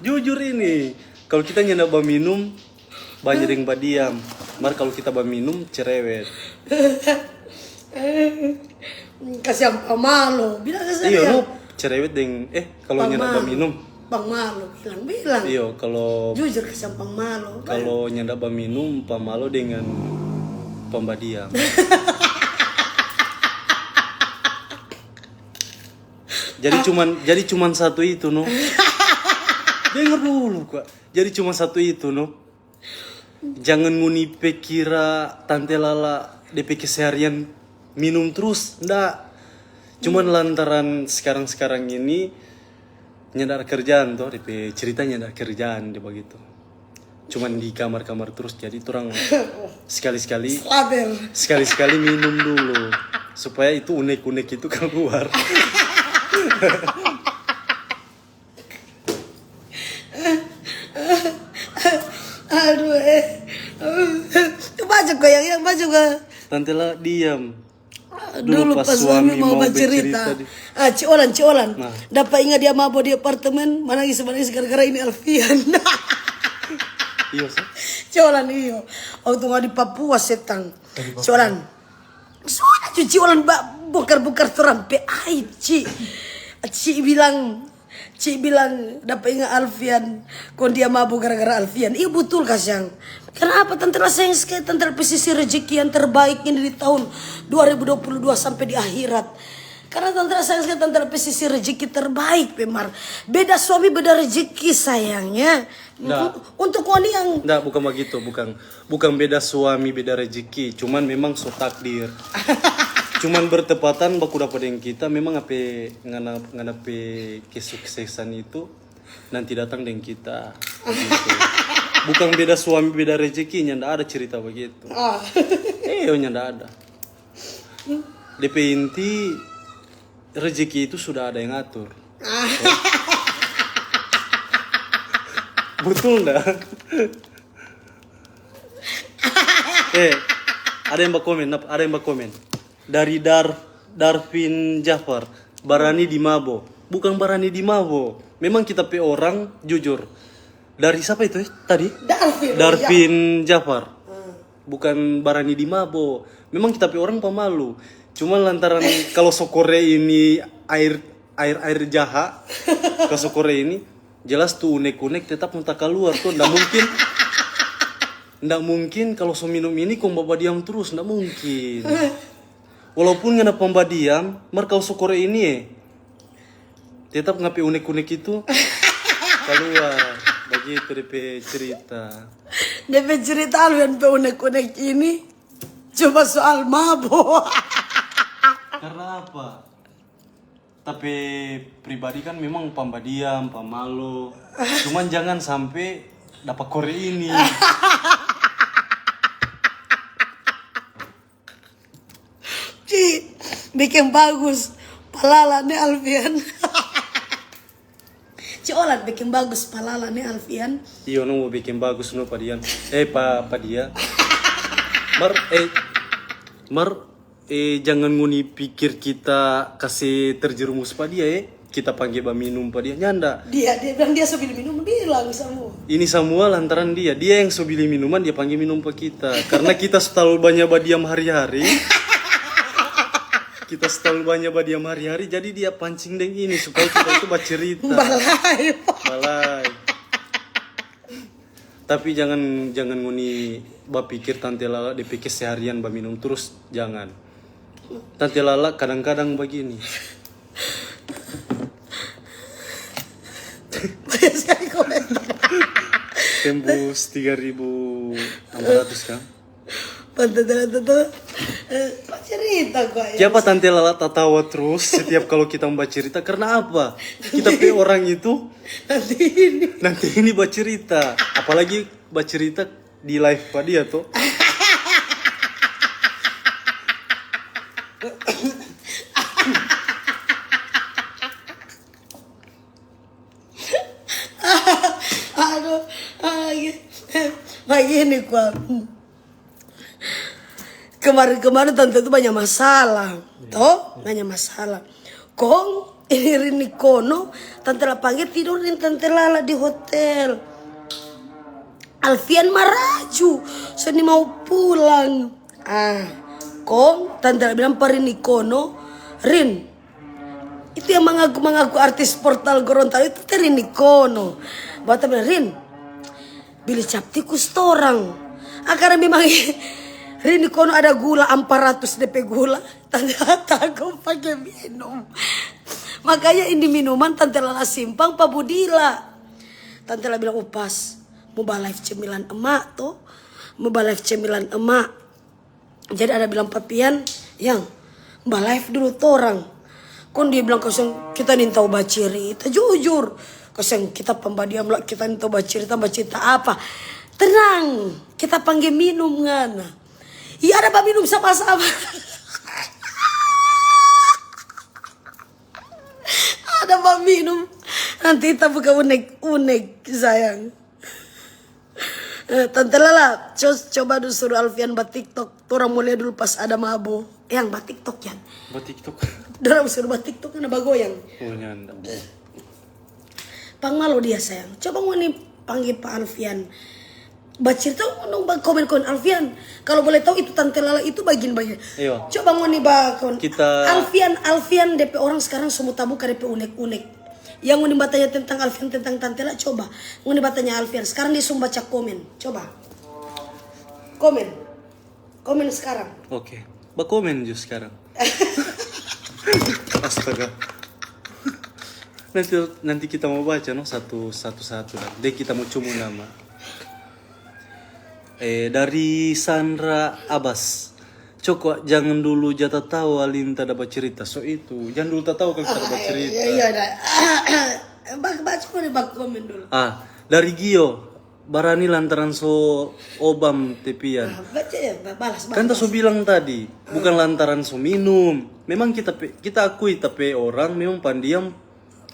Jujur ini, kalau kita nyanda baminum, banyak yang badiam. Mar kalau kita baminum, cerewet. Kasiang pamalo, bilang kasiang. Iyo, no, cerewet deng, eh, kalau nyanda baminum. Pamalo, bilang, bilang. Iyo, kalau Jujur kasiang pamalo. Kalau nyanda baminum, pamalo dengan pambadiam. Jadi cuman, jadi cuman satu itu, no. Dengar dulu, kok. Jadi cuman satu itu, no. Jangan ngoni pe kira Tante Lala depe keseharian minum terus, nda. Cuman lantaran sekarang-sekarang ini nyanda ada kerjaan to, depe cerita nyanda ada kerjaan, dia bagitu. Cuman di kamar-kamar terus, jadi torang sekali-sekali, sekali-sekali minum dulu supaya itu unek-unek itu keluar. Aduh, eh. Baca ko yang, yang baca ko. Tante Lala diam. Dulu pas suami mau bacerita. Ah, Ci Olan, Ci Olan. Dapa inga dia mabo di apartemen, manangis, manangis gara-gara ini Alfian. Iyo, sa? Ci Olan, iyo. Waktu ngau di Papua, setang. Ci Olan. Sudah cu Ci Olan ba-, bongkar-bongkar torang pe aib, Ci. Ci bilang, Ci bilang, dapa inga Alfian, kong dia mabo gara-gara Alfian. Iyo, butul, kasiang. Kenapa Tante Lala sayang skali Tante Lala pe sisi rezeki yang terbaik ini di tahun dua ribu dua puluh dua sampe di akhirat? Karna Tante Lala sayang skali Tante Lala pe sisi rezeki terbaik, pe mar. Beda suami, beda rezeki, sayangnya. Nda. Untuk ngoni yang Nda, bukan bagitu, bukan. Bukan beda suami, beda rezeki, cuman memang so takdir. Cuman bertepatan baku dapa deng kita, memang ape ngana, ngana pe kesuksesan itu nanti datang deng kita. Begitu. Bukan beda suami, beda rezeki, nyanda ada cerita begitu. Ah. Iyo, nyanda ada. Depe inti, rezeki itu sudah ada yang atur. Betul nda? Eh, ada yang bakomen, nap-, ada yang bakomen. Dari Dar-, Darvin Jafar, barani di mabo. Bukan barani di mabo. Memang kita pe orang, jujur. Dari sapa itu, eh, tadi? Darvin, Darvin Jafar. Hmm. Bukan barani di mabo. Memang kita pe orang pamalu. Cuma lantaran kalau so kore ini air, air, air jaha, kalau so kore ini, jelas tu unek-unek tetap mo takaluar tu. Nda mungkin, nda mungkin kalau so minum ini kong babadiam terus, nda mungkin. Walaupun ngana pambadiam, mar kalo so kore ini, eh, tetap ngana pe unek-unek itu kaluar. Bagitu depe cerita. Depe cerita Alfian pe unek-unek ini cuma soal mabo. Karna apa? Tapi pribadi kan memang pambadiam, pamalo. Cuman jangan sampe dapa kore ini. Ci, biking bagus pa Lala ni Alfian. Ci Olan biking bagus pa Lala ni Alfian. Iyo, no mo biking bagus no pa dia. Eh, pa, pa dia. Mar, eh, mar, eh, jangan ngoni pikir kita kase terjerumus pa dia, eh. Kita pangge baminum pa dia, nyanda. Dia, dia bilang dia so bili minum, bilang samua. Ini samua lantaran dia. Dia yang so bili minuman, dia pangge minum pa kita. Karna kita so talalu banya badiam hari-hari. Kita so talalu banya badiam hari-hari, jadi dia pancing deng ini supaya kita itu bacerita. Balai. Balai. Tapi jangan, jangan ngoni bapikir Tante Lala de pe keseharian baminum terus, jangan. Tante Lala kadang-kadang bagini. Banyak sekali komentar. Tembus tiga ribu enam ratus kan? Pantai Tante Lala, eh, cerita kok ya. Kiapa Tante Lala tatawa terus setiap kalau kita mau bacerita? Karena apa? Kita pe orang itu nanti ini, nanti ini bacerita. Apalagi bacerita di live pa dia tuh. Aduh, ah, iya. Bagini kwa. Kemarin-kemarin Tante itu banyak masalah, toh? Banyak masalah. Kong ini Rini Kono, Tante la pangge tidur deng Tante Lala di hotel. Alfian maraju, so ni mau pulang. Ah, kong Tante la bilang pa Rini Kono, "Rin, itu yang mangaku-mangaku artis portal Gorontalo itu te Rini Kono." Bata bilang, "Rin, bili cap tikus torang." Ah, karena memang Rini Kono ada gula ampa ratus depe gula, Tante la tago pake minum. Makanya ini minuman Tante Lala simpang pa Budila. Tante la bilang, "Oh, pas, mo ba live cemilan emak to, mo ba live cemilan emak." Jadi ada bilang pa Pian, "Yang, ba live dulu torang." Kong dia bilang, "Kasiang kita nintau bacerita, jujur. Kasiang kita pambadiam la, kita nintau bacerita, bacerita apa? Tenang, kita pangge minum ngana." Iya, ada baminum sama-sama. Ada baminum. Nanti kita buka unek-unek, sayang. Eh, Tante Lala, co-, coba dulu suruh Alfian ba TikTok. Torang mo lia dulu pas ada mabo. Yang ba TikTok, yang. Ba TikTok. Dorang suruh ba TikTok, kena bagoyang. Oh, nyanda. Pang malo dia, sayang. Coba ngoni pangge pa Alfian. Bacerita dong ba komen-komen, "Alfian, kalau boleh tahu itu Tante Lala itu bagini-bagini." Iyo. Coba ngoni ba komen. Kita Alfian, Alfian, depe orang sekarang so mo tabuka depe unek-unek. Yang ngoni batanya tentang Alfian, tentang Tante Lala, coba. Ngoni batanya Alfian. Sekarang dia so mo baca komen. Coba. Komen. Komen sekarang. Oke. Bakomen jo sekarang. Astaga. Nanti, nanti kita mo baca no satu, satu-satu dan deng kita mo cumu nama. Eh, dari Sandra Abbas. "Coko, jangan dulu ja tatawa, Linta da bacerita." So itu, jangan dulu tatawa kalau kita da bacerita. Iya, iya, da. Ba-, baca ngoni ba komen dulu. Ah, dari Gio, "Barani lantaran so obam te Pian." Ah, baca ya, ba-, balas, balas. Kan ta so bilang tadi, bukan lantaran so minum. Memang kita pe, kita akui ta pe orang memang pandiam.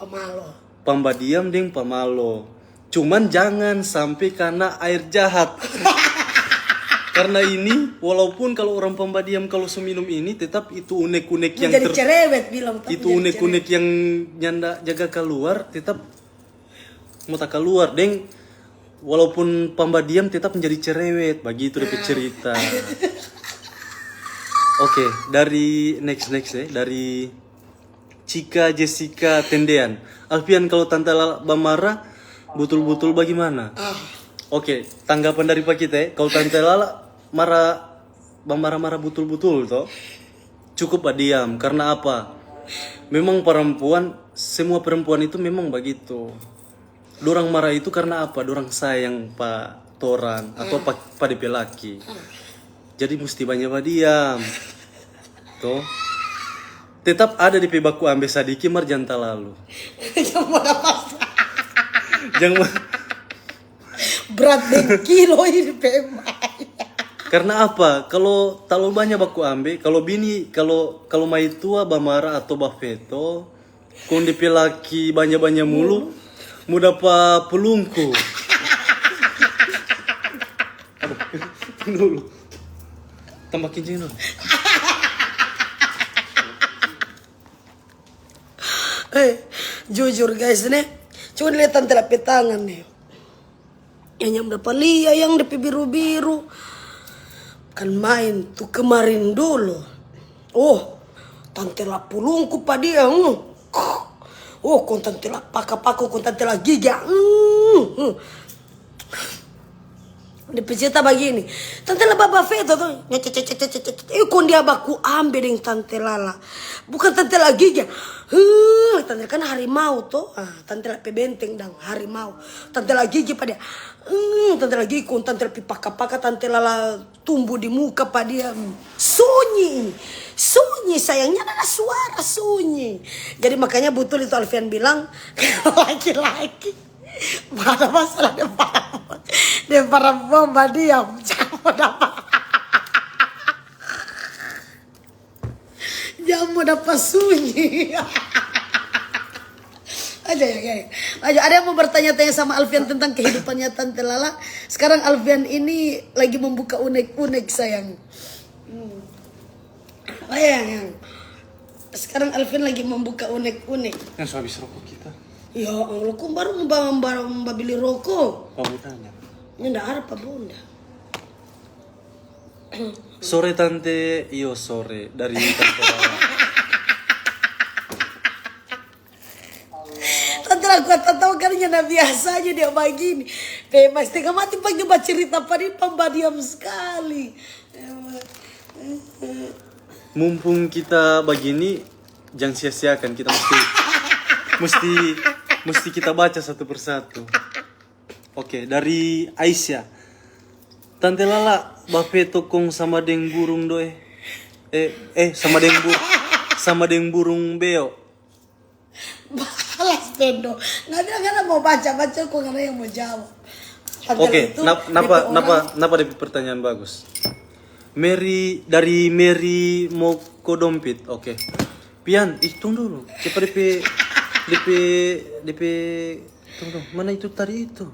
Pamalo. Pambadiam deng pamalo. Cuman jangan sampe kana aer jahat. Karna ini, walaupun kalo orang pambadiam kalo so minum ini, tetap itu unek-unek yang jadi ter-, cerewet bilang, tapi itu jadi unek-unek cerewet yang nyanda jaga kaluar, tetap mo takaluar, deng. Walaupun pambadiam, tetap menjadi cerewet. Bagitu depe cerita. Oke, dari next, next ya, dari Cika Jessica Tendean. "Alfian, kalau Tante Lala bamara, butul-butul bagimana?" Ah. Oke, tanggapan dari pa kita ya. Kalau Tante Lala mara, bamara-mara butul-butul to, cukup badiam. Karena apa? Memang perempuan, semua perempuan itu memang bagitu. Dorang mara itu karena apa? Dorang sayang pa torang atau pa, pa depe laki. Jadi musti banya badiam. To. Tetap ada depe baku ambe sadiki, mar jang talalu. Jang ma-, berat deng kilo ini pe mai. Karena apa? Kalau talalu banya baku ambe, kalau bini, kalau, kalau maitua bamara atau bafeto, kong depe laki banya-banya mulu, mo dapa pulungku. Aduh, dulu. Tambah kincing dulu. Eh, jujur guys ne, cuma lihat tante la pe tangan ne. Yang nyam dapa lia yang depe biru-biru. Kan main tu kemarin dulu. Oh, tante la pulungku pa dia. Hmm. Oh, kong tante la paka-paka, kong tante la giga. Hmm, hmm. Dia pe cerita bagini. Tante Lala baba feto to. Iko dia baku ambe deng Tante Lala. Bukan Tante Lala gigi. Huh, Tante kan harimau to. Ah, Tante Lala pe benteng dang harimau. Tante Lala gigi pa dia. Hmm, Tante Lala gigi kong Tante Lala pi paka-paka Tante Lala tumbu di muka pa dia. Hmm. Sunyi. Sunyi sayangnya ada suara sunyi. Jadi makanya butul itu Alfian bilang laki-laki. Mana masalah dia parampuang? Dia parampuang badiam. Jangan mau dapat. Jangan mau dapat sunyi. Aja ya, guys. Aja ada yang mau bertanya-tanya sama Alfian tentang kehidupannya Tante Lala. Sekarang Alfian ini lagi membuka unek-unek sayang. Hmm. Apa ya yang sekarang Alvin lagi membuka unek-unek. Yang so habis rokok kita. Ya Allah, kong baru mau ba-, ba-, ba bili rokok. Pabundanya. Ini ndak ada pa bunda. Sore tante, iyo sore dari tante Lala. Tante Lala kuat tatawa karena nyanda biasa aja dia bagini. Pe, mas tengah mati pagi bacerita pa dia pambadiam skali. Mumpung kita bagini, jang sia-siakan, kita musti, musti, musti kita baca satu persatu. Oke, dari Aisyah. Tante Lala, bafeto kong sama deng burung doe. Eh, eh, sama deng bur-, sama deng burung beo. Balas dong. Nggak ada, nggak ada mau baca, baca kok nggak ada yang mau jawab. Padahal oke, itu nap-, napa, depe napa, orang napa depe pertanyaan bagus? Mary, dari Mary Moko Dompit. Oke. Pian, ih, tunggu dulu. Cepat depe, depe, depe, tunggu dong. Mana itu tadi itu?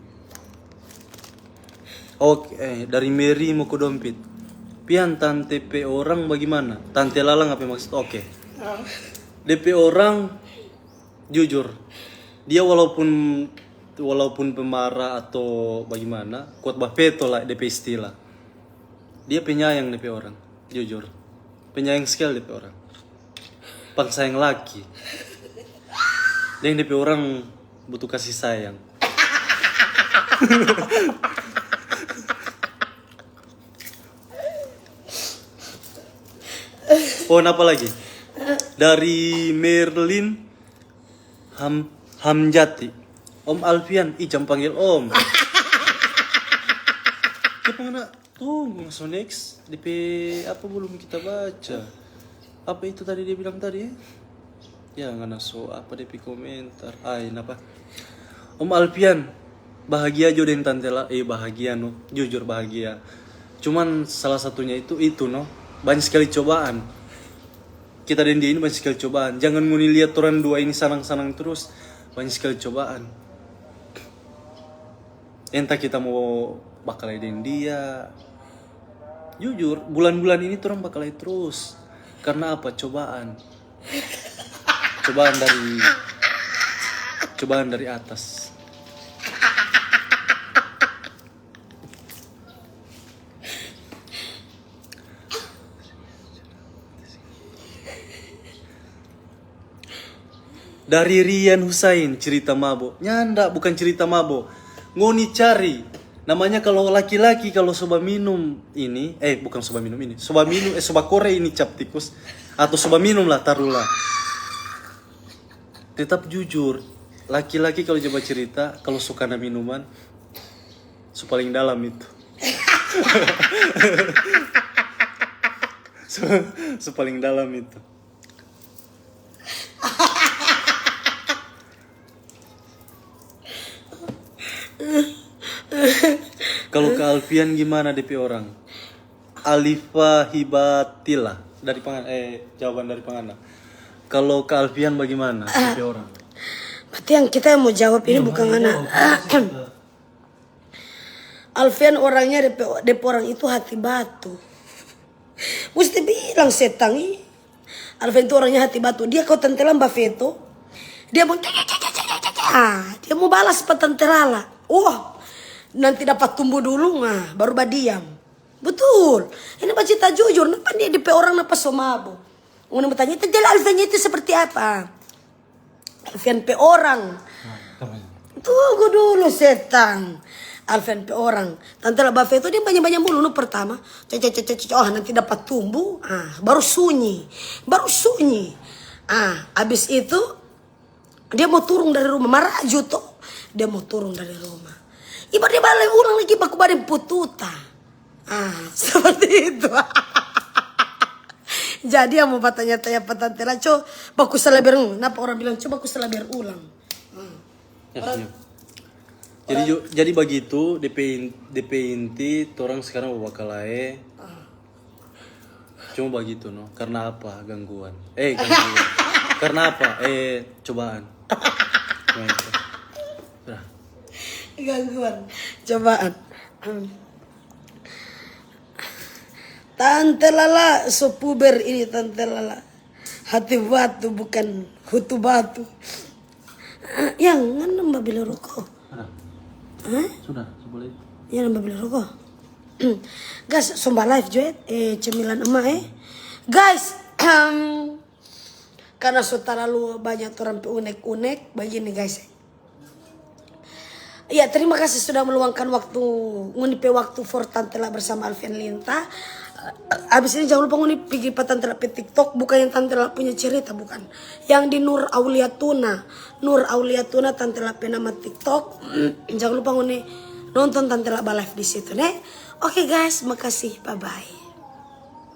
Oke, eh, dari Mary Moko Dompit. Pian, tante pe orang bagimana? Tante Lalang apa maksud? Oke. Oh. Depe orang jujur. Dia walaupun, walaupun pemarah atau bagimana, kuat bafeto lah depe istilah. Dia penyayang depe orang, jujur. Penyayang sekali depe orang. Pangsayang laki. Deng depe orang butuh kasih sayang. Oh, napa lagi? Dari Merlin Ham-, Hamjati. Om Alfian, ih, jang panggil Om. Kita mana? Tunggu, so next. Depe apa belum kita baca? Apa itu tadi dia bilang tadi? Ya, ngana so apa depe komentar? Ai, napa? Om Alfian, bahagia jo deng tante La-, eh, bahagia no. Jujur bahagia. Cuman salah satunya itu, itu no. Banyak sekali cobaan. Kita deng dia ini banyak sekali cobaan. Jangan ngoni lihat torang dua ini sanang-sanang terus. Banyak sekali cobaan. Entah kita mo bakalae deng dia. Jujur, bulan-bulan ini torang bakalae trus. Karna apa? Cobaan. Cobaan dari, cobaan dari atas. Dari Rian Husain, cerita mabo. Nyanda, bukan cerita mabo. Ngoni cari. Namanya kalo laki-laki, kalo so baminum ini, eh, bukan so baminum ini. So baminum, eh, so bakore ini cap tikus. Atau so baminum lah, taruhlah. Tetap jujur. Laki-laki kalo ja bacerita, kalo so kana minuman, so paling dalam itu. So, so paling dalam itu. Kalo Kak Alfian gimana depe orang? Alifa Hibatila dari Pangan-, eh, jawaban dari Pangana. Kalo Kak Alfian bagimana depe orang? Berarti yang kita yang mau jawab ini bukan ngana. Alfian orangnya depe, depe orang itu hati batu. Musti bilang setang, ih. Alfian itu orangnya hati batu. Dia kau tentelan bafeto, dia mau, ah, dia mau balas pa tante Lala. Wah, nanti dapat tumbu dulu, nah, baru badiam. Betul. Ini bacita jujur. Napa dia depe orang napa so mabo? Ngoni mau tanya, tante Lala Alfian itu seperti apa? Alfian pe orang. Nah, tunggu dulu, setang. Alfian pe orang. Tante La ba feto dia banya-banya mulu no pertama. Cek, cek, cek, cek, cek. Oh, nanti dapat tumbuh. Ah, baru sunyi. Baru sunyi. Ah, abis itu dia mau turun dari rumah. Maraju to. Dia mau turun dari rumah. Ibar dia bale ulang lagi baku badan pututa. Ah, seperti itu. Jadi yang mau batanya-tanya pa Tante La, co, baku salaber, napa orang bilang, co, baku salaber ulang. Hmm. Ya, senyum. Jadi, ju- jadi bagitu, D P in- D P inti, torang sekarang babakalae. Cuma bagitu, no. Karena apa? Gangguan. Eh, gangguan. Karena apa? Eh, cobaan. Nah, itu. Sudah. Gangguan. Cobaan. Hmm. Tante Lala, so puber ini Tante Lala. Hati batu bukan hutu batu. Yang ngana babili roko. Sudah. Hah? Sudah, sebelah itu. Yang babili roko. Guys, somba live jo, eh, cemilan emak, eh. Guys, karena so terlalu banyak orang pe unek-unek begini, guys. Ya, terima kasih sudah meluangkan waktu, ngoni pe waktu for Tante La bersama Alfian Linta. Abis ini jangan lupa ngoni pergi pa Tante La pe TikTok, bukan yang Tante La punya cerita, bukan. Yang di Nur Auliatuna. Nur Auliatuna Tante La pe nama TikTok. Jangan lupa ngoni nonton Tante La ba live di situ, ne. Oke, guys, makasih. Bye-bye.